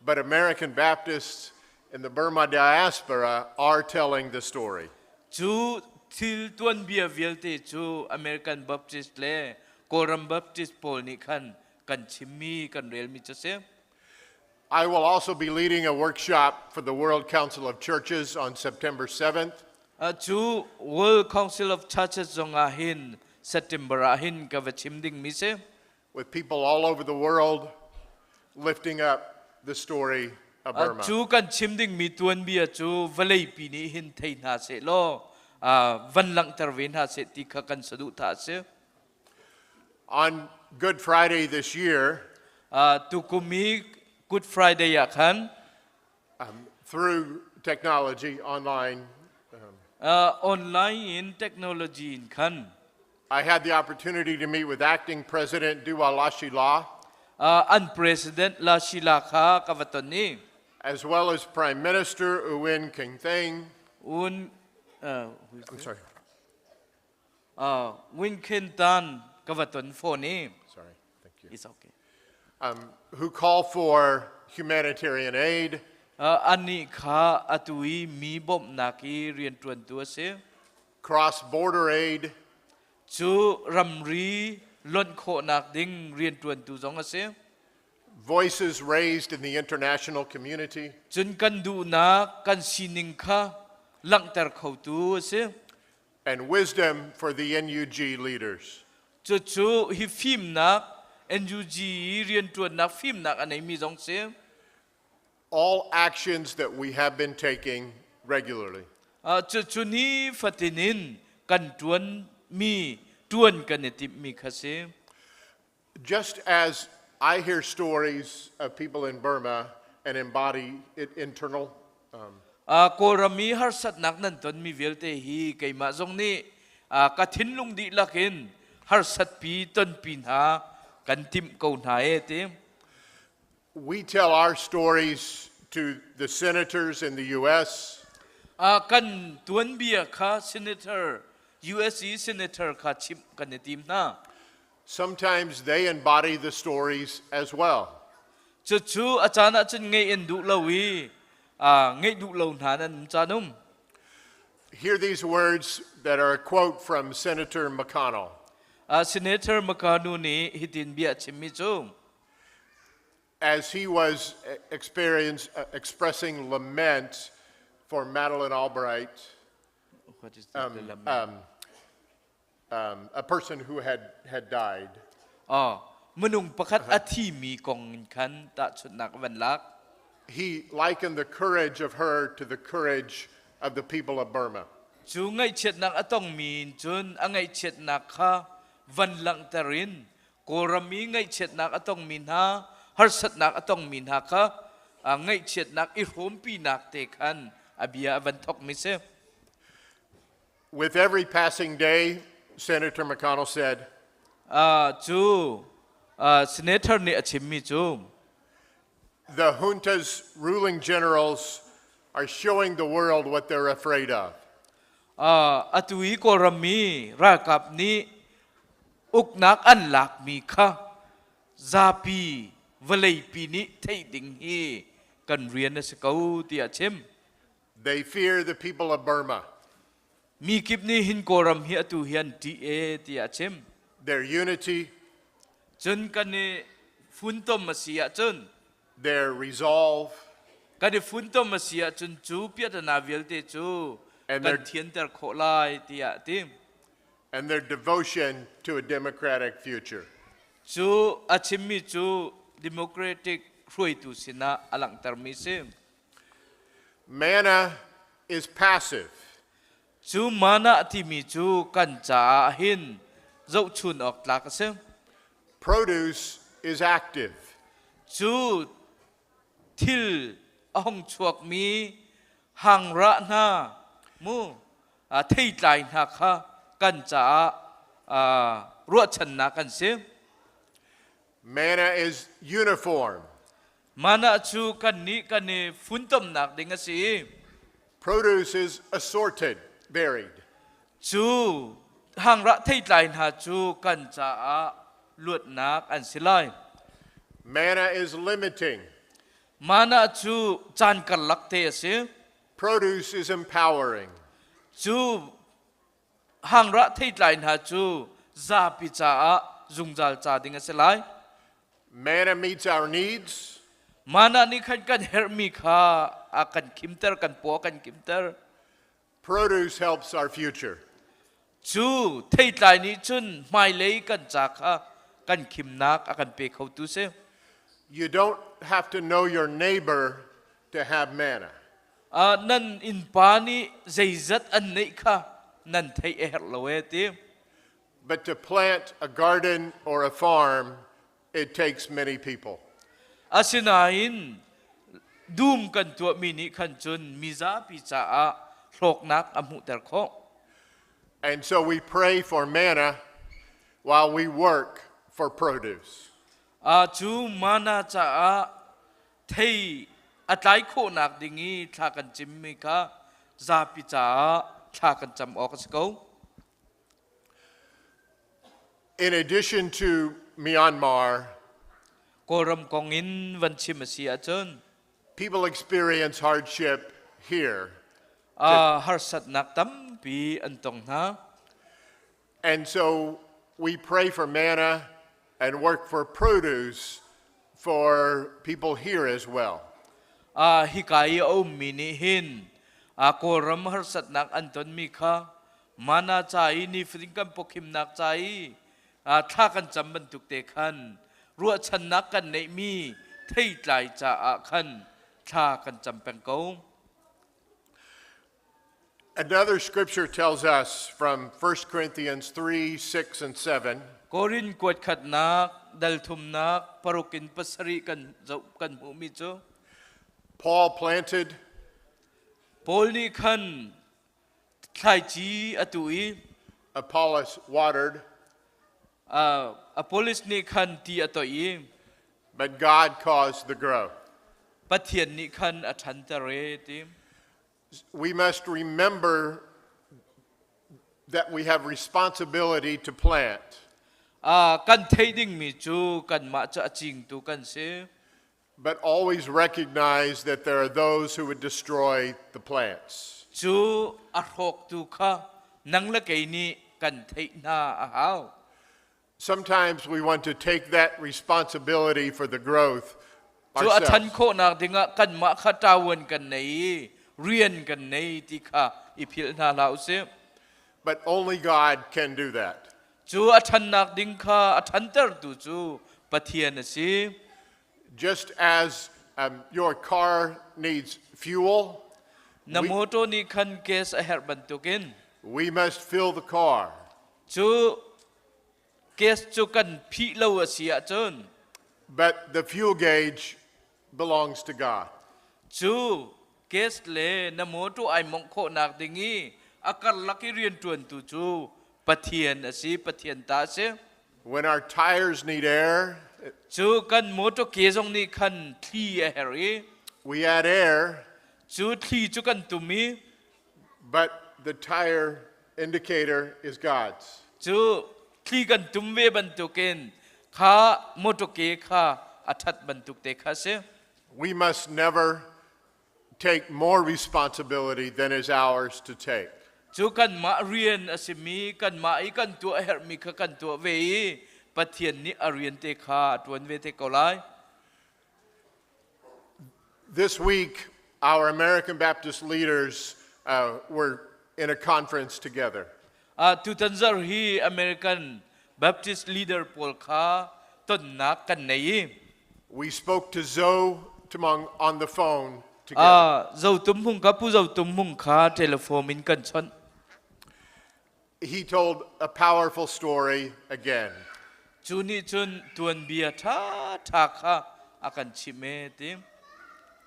Speaker 10: But American Baptists in the Burma diaspora are telling the story.
Speaker 9: Cu thil tuanbia vialte cu American Baptist le Kawlram Baptist pawl nih khan kan chimmi, kan relmi cu si.
Speaker 10: I will also be leading a workshop for the World Council of Churches on September 7th.
Speaker 9: Cu World Council of Churches zong ah hin September ah hin ka va chim dingmi si.
Speaker 10: With people all over the world lifting up the story of Burma.
Speaker 9: Cu kan chim dingmi tuanbia cu vawleipi nih hin thei hna seh law van langhter ve hna seh ti kha kan saduhthah a si.
Speaker 10: On Good Friday this year,
Speaker 9: tukum i Good Friday ah khan
Speaker 10: through technology online,
Speaker 9: online in technology in khan
Speaker 10: I had the opportunity to meet with acting President Duwa Lashi La,
Speaker 9: an President Lashi La kha ka va ton i
Speaker 10: as well as Prime Minister U Win Khin Thein.
Speaker 9: Un
Speaker 10: I'm sorry.
Speaker 9: Win Khin Tan ka va ton fawn i
Speaker 10: Sorry, thank you.
Speaker 9: It's okay.
Speaker 10: Who call for humanitarian aid.
Speaker 9: Anih kha atu i mi bawmhnak i rianṭuantu a si.
Speaker 10: Cross-border aid.
Speaker 9: Cu ramri lonh khawhnak ding rianṭuantu zong a si.
Speaker 10: Voices raised in the international community.
Speaker 9: Cun kan duhnak, kan sining kha langhter khotu a si.
Speaker 10: And wisdom for the NUG leaders.
Speaker 9: Cucu hi fimnak NUG i rianṭuannak fimnak a neimi zong si.
Speaker 10: All actions that we have been taking regularly.
Speaker 9: Cucu ni fatin in kan ṭuanmi ṭuan kan i timhmi kha si.
Speaker 10: Just as I hear stories of people in Burma and embody it internal,
Speaker 9: Kawlram i harsatnak nan tonmi vialte hi keimah zong nih ka thinlung dihlak in harsatpi tonpi hna kan timh ko hna e ti.
Speaker 10: We tell our stories to the senators in the U.S.
Speaker 9: Kan tuanbia kha senator US i senator kha chimh kan i tim hna.
Speaker 10: Sometimes they embody the stories as well.
Speaker 9: Cucu a caan ahcun ngeih in duh lo i ngeih duh lo hna nan um caan um.
Speaker 10: Hear these words that are a quote from Senator McConnell.
Speaker 9: Senator McConnell nih hitin bia a chimmi cu
Speaker 10: As he was experience, expressing lament for Madeleine Albright,
Speaker 9: What is the lament?
Speaker 10: A person who had died.
Speaker 9: Oh, minung pakhat a thimi kong in khan tahchunhnak van lak.
Speaker 10: He likened the courage of her to the courage of the people of Burma.
Speaker 9: Cu ngaihchiatnak a tongmi in cun a ngaihchiatnak kha van langhter in Kawlram i ngaihchiatnak a tongmi hna, harsatnak a tongmi hna kha ngaihchiatnak i hrawmpinak te khan a bia a van thokmi si.
Speaker 10: With every passing day, Senator McConnell said,
Speaker 9: Cu senator nih a chimmi cu
Speaker 10: the junta's ruling generals are showing the world what they're afraid of.
Speaker 9: Atu i Kawlram mi ralkap nih uknak an lakmi kha zapi vawleipi nih theih ding hi kan rian a si ko tiah a chim.
Speaker 10: They fear the people of Burma.
Speaker 9: Mi kip nih hin Kawlram hi atu hi an ṭih e tiah a chim.
Speaker 10: Their unity,
Speaker 9: Cun kan i funtom a si ahcun
Speaker 10: their resolve,
Speaker 9: Kan i funtom a si ahcun cu piahtana vialte cu
Speaker 10: And
Speaker 9: kan
Speaker 10: their-
Speaker 9: thianter khawh lai tiah a ti.
Speaker 10: and their devotion to a democratic future.
Speaker 9: Cu a chimmi cu democratic hruaitu sinah a langhtermi si.
Speaker 10: Manna is passive.
Speaker 9: Cu mana timi cu kan caah hin zohchun awk tlak a si.
Speaker 10: Produce is active.
Speaker 9: Cu thil a hung chuakmi hangrah hna mu theitlai hna kha kan caah ruahchannak kan si.
Speaker 10: Manna is uniform.
Speaker 9: Mana cu kan nih kan i funtomnak ding a si.
Speaker 10: Produce is assorted, varied.
Speaker 9: Cu hangrah theitlai hna cu kan caah luatnak an si lai.
Speaker 10: Manna is limiting.
Speaker 9: Mana cu caan karlak te a si.
Speaker 10: Produce is empowering.
Speaker 9: Cu hangrah theitlai hna cu zapi caah zungzal ca ding a si lai.
Speaker 10: Manna meets our needs.
Speaker 9: Mana nih khan kan herhmi kha a kan khimter, kan paw a kan khimter.
Speaker 10: Produce helps our future.
Speaker 9: Cu theitlai nih cun hmailei kan ca kha kan khimnak a kan pe khotu si.
Speaker 10: You don't have to know your neighbor to have manna.
Speaker 9: Nan innpa nih zeizat an neih kha nan theih a herh lo e ti.
Speaker 10: But to plant a garden or a farm, it takes many people.
Speaker 9: Asinain dum kan tuahmi nih khan cun mizapi caah hlawknak a hmuhter khawh.
Speaker 10: And so we pray for manna while we work for produce.
Speaker 9: Cu mana caah thei a tlai khawhnak ding i thla kan cimmi kha zapi caah thla kan cam awk a si ko.
Speaker 10: In addition to Myanmar,
Speaker 9: Kawlram kong in van chim a si ahcun
Speaker 10: people experience hardship here.
Speaker 9: Harsatnak tampi an tong hna.
Speaker 10: And so we pray for manna and work for produce for people here as well.
Speaker 9: Hika i a ummi nih hin Kawlram harsatnak an tonmi kha mana ca i nifatin kan pawkhimnak ca i thla kan cam bantuk te khan ruahchannak kan neihmi theitlai caah khan thla kan cam peng ko.
Speaker 10: Another scripture tells us from 1 Corinthians 3 6 and 7.
Speaker 9: Korin kuat khatnak dal thumnak paruk in pasarih kan zoh kan hmuhmi cu
Speaker 10: Paul planted,
Speaker 9: Paul nih khan thlaici a tuh i
Speaker 10: Apollos watered,
Speaker 9: Apollos nih khan ti a toih i
Speaker 10: but God caused the growth.
Speaker 9: Pathian nih khan a ṭhanter e ti.
Speaker 10: We must remember that we have responsibility to plant.
Speaker 9: Kan theih dingmi cu kanmah cu a cingtu kan si.
Speaker 10: But always recognize that there are those who would destroy the plants.
Speaker 9: Cu a hrawktu kha nang le kei nih kan theih hna a hau.
Speaker 10: Sometimes we want to take that responsibility for the growth
Speaker 9: Cu a ṭhan
Speaker 10: ourselves.
Speaker 9: khawhnak dingah kanmah kha ṭavuan kan nei i rian kan nei ti kha i philh hna hlah usih.
Speaker 10: But only God can do that.
Speaker 9: Cu a ṭhannak ding kha a ṭhantertu cu Pathian a si.
Speaker 10: Just as your car needs fuel,
Speaker 9: Na motor nih khan gas a herh bantukin
Speaker 10: we must fill the car.
Speaker 9: Cu gas cu kan phih lo a si ahcun
Speaker 10: But the fuel gauge belongs to God.
Speaker 9: Cu gas le na motor ai mongh khawhnak ding i a karlak i rianṭuantu cu Pathian a si, Pathian ta a si.
Speaker 10: When our tires need air,
Speaker 9: Cu kan motor ke zong nih khan thli a herh i
Speaker 10: we add air,
Speaker 9: cu thli cu kan tum i
Speaker 10: but the tire indicator is God's.
Speaker 9: Cu thli kan tum ve bantukin kha motor ke kha a ṭhat bantuk te kha si.
Speaker 10: We must never take more responsibility than is ours to take.
Speaker 9: Cu kanmah rian a simi, kanmah i kan tuah herhmi kha kan tuah ve i Pathian nih a rian te kha a ṭuan ve te ko lai.
Speaker 10: This week, our American Baptist leaders were in a conference together.
Speaker 9: Tutan zarh hi American Baptist leader pawl kha tonnak kan nei.
Speaker 10: We spoke to Zoe Tumong on the phone together.
Speaker 9: Zo Tum Hmung ka Pu Zo Tum Hmung kha telephone in kan chawnh.
Speaker 10: He told a powerful story again.
Speaker 9: Cu nih cun tuanbia ṭha ṭha kha a kan chimh e ti.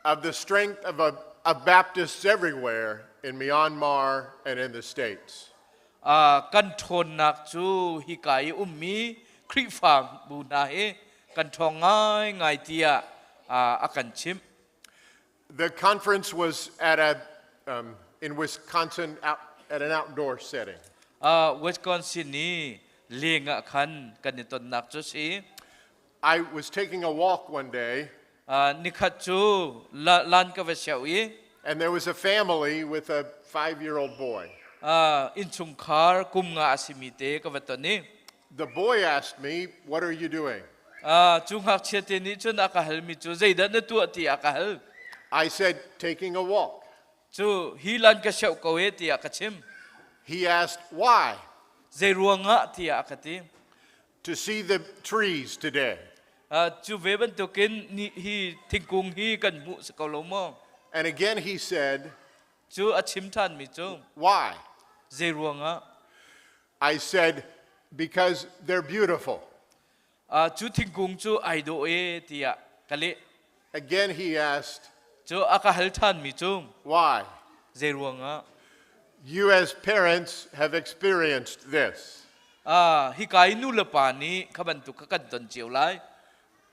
Speaker 10: Of the strength of Baptists everywhere in Myanmar and in the States.
Speaker 9: Kan ṭhawnnak cu hika i ummi Khrihfabu hna hi kan ṭhawng ngaingai tiah a kan chimh.
Speaker 10: The conference was in Wisconsin out, at an outdoor setting.
Speaker 9: Wisconsin i leng ah khan kan i tonnak cu si.
Speaker 10: I was taking a walk one day.
Speaker 9: Nikhat cu lan ka va sio i
Speaker 10: and there was a family with a 5-year-old boy.
Speaker 9: Innchungkhar kum nga a simi te ka va ton i
Speaker 10: The boy asked me, "What are you doing?"
Speaker 9: Cu ngakchia te nih cun a ka halmi cu zeidah na tuah ti a ka hal.
Speaker 10: I said, "Taking a walk."
Speaker 9: Cu hi lan ka sio ko e tiah ka chim.
Speaker 10: He asked, "Why?"
Speaker 9: Zei ruangah tiah a ka ti.
Speaker 10: To see the trees today.
Speaker 9: Cu ve bantukin ni hi thingkung hi kan hmuh si ko lo maw?
Speaker 10: And again he said,
Speaker 9: Cu a chim ṭhanmi cu
Speaker 10: "Why?"
Speaker 9: Zei ruangah?
Speaker 10: I said, "Because they're beautiful."
Speaker 9: Cu thingkung cu ai dawh e tiah ka leh.
Speaker 10: Again he asked,
Speaker 9: Cu a ka hal ṭhanmi cu
Speaker 10: "Why?"
Speaker 9: Zei ruangah?
Speaker 10: You as parents have experienced this.
Speaker 9: Hika i nu le pa nih kha bantuk kha kan ton cio lai.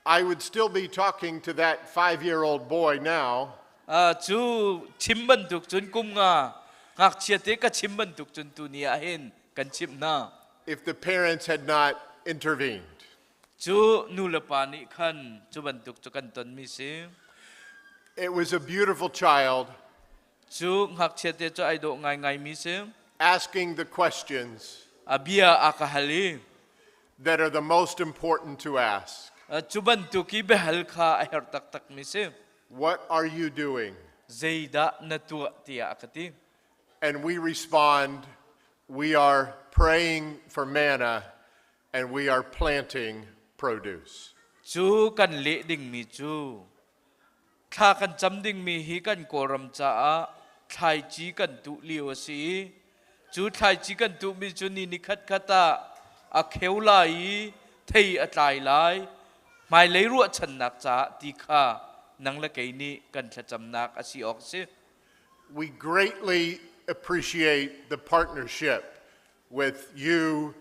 Speaker 10: I would still be talking to that 5-year-old boy now.
Speaker 9: Cu chim bantuk cun kum nga ngakchia te ka chim bantuk cun tuni ah hin kan chimh hna.
Speaker 10: If the parents had not intervened.
Speaker 9: Cu nu le pa nih khan cu bantuk cu kan tonmi si.
Speaker 10: It was a beautiful child.
Speaker 9: Cu ngakchia te cu ai dawh ngaingai mi si.
Speaker 10: Asking the questions.
Speaker 9: A bia a ka hal i.
Speaker 10: That are the most important to ask.
Speaker 9: Cu bantuk i biahal kha a herh taktak mi si.
Speaker 10: What are you doing?
Speaker 9: Zeidah na tuah tiah a ka ti.
Speaker 10: And we respond, we are praying for manna and we are planting produce.
Speaker 9: Cu kan leh dingmi cu thla kan cam dingmi hi kan Kawlram caah thlaici kan tuh lio a si i cu thlaici kan tuhmi cu ni nikhat khat ah a kheu lai i thei a tlai lai hmailei ruahchannak caah ti kha nang le kei nih kan thlacamnak a si awk a si.
Speaker 10: We greatly appreciate the partnership with you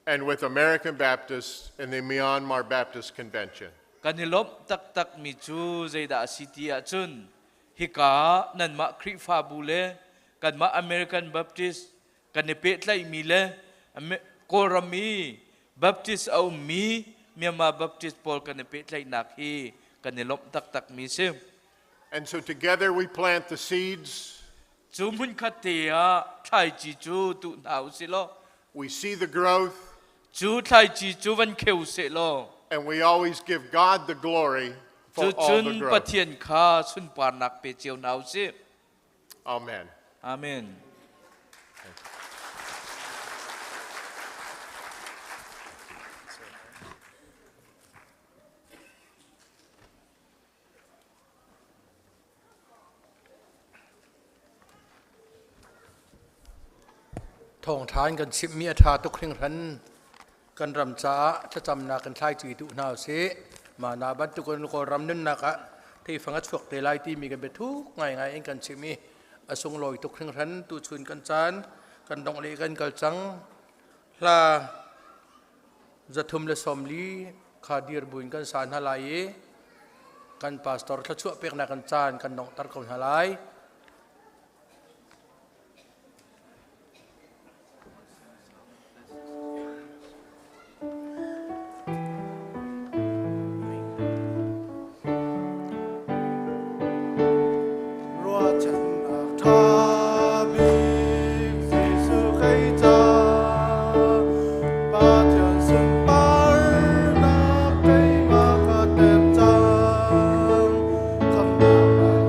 Speaker 10: and with American Baptists and the Myanmar Baptist Convention.
Speaker 9: Kan i lawmh taktak mi cu zeidah a si ti ahcun hika nanmah Khrihfabu le kanmah American Baptist kan i pehtlaihmi le Kawlram i Baptist a ummi Myanmar Baptist pawl kan i pehtlaihnak hi kan i lawmh taktak mi si.
Speaker 10: And so together we plant the seeds.
Speaker 9: Cu hmunkhat te ah thlaici cu tuh hna usih law.
Speaker 10: We see the growth.
Speaker 9: Cu thlaici cu van kheu seh law.
Speaker 10: And we always give God the glory for all the
Speaker 9: Cucun
Speaker 10: growth.
Speaker 9: Pathian kha sunparnak pe cio hna usih.
Speaker 10: Amen.
Speaker 9: Amen.
Speaker 1: Thawngṭha in kan chimhmi a ṭha tuk hringhran. Kan ram caah thlacamnak kan thlaici duh hna usih. Mah na bantukin Kawlram nunnak ah theifang a chuak te lai timi kan biathuk ngaingai in kan chim i a sunglawi tuk hringhran. Tuchun kan caan kan dongh le kan kal cang. Hla 340 kha dir buin kan sa hna lai i kan pastor thluachuah peknak kan caan kan donghter ko hna lai.
Speaker 6: Ruahchannak ṭha bik Jesuh kei ca Pathian sunparnak keimah ka tep cang. Khamhnak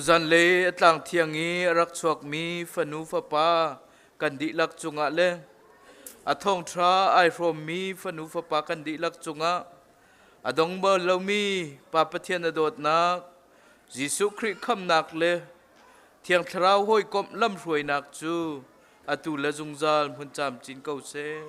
Speaker 9: Tuzan le a tlang thiang i a rak chuakmi fanu fapa kan dihlak cungah le a thawngṭha ai hrawmmi fanu fapa kan dihlak cungah a dong bal lomi Pa Pathian a dawtnak, Jesuh Khrih khamnak le Thiang Thlarau hawikomh lamhruainak cu atu le zungzal hmun camcin ko seh.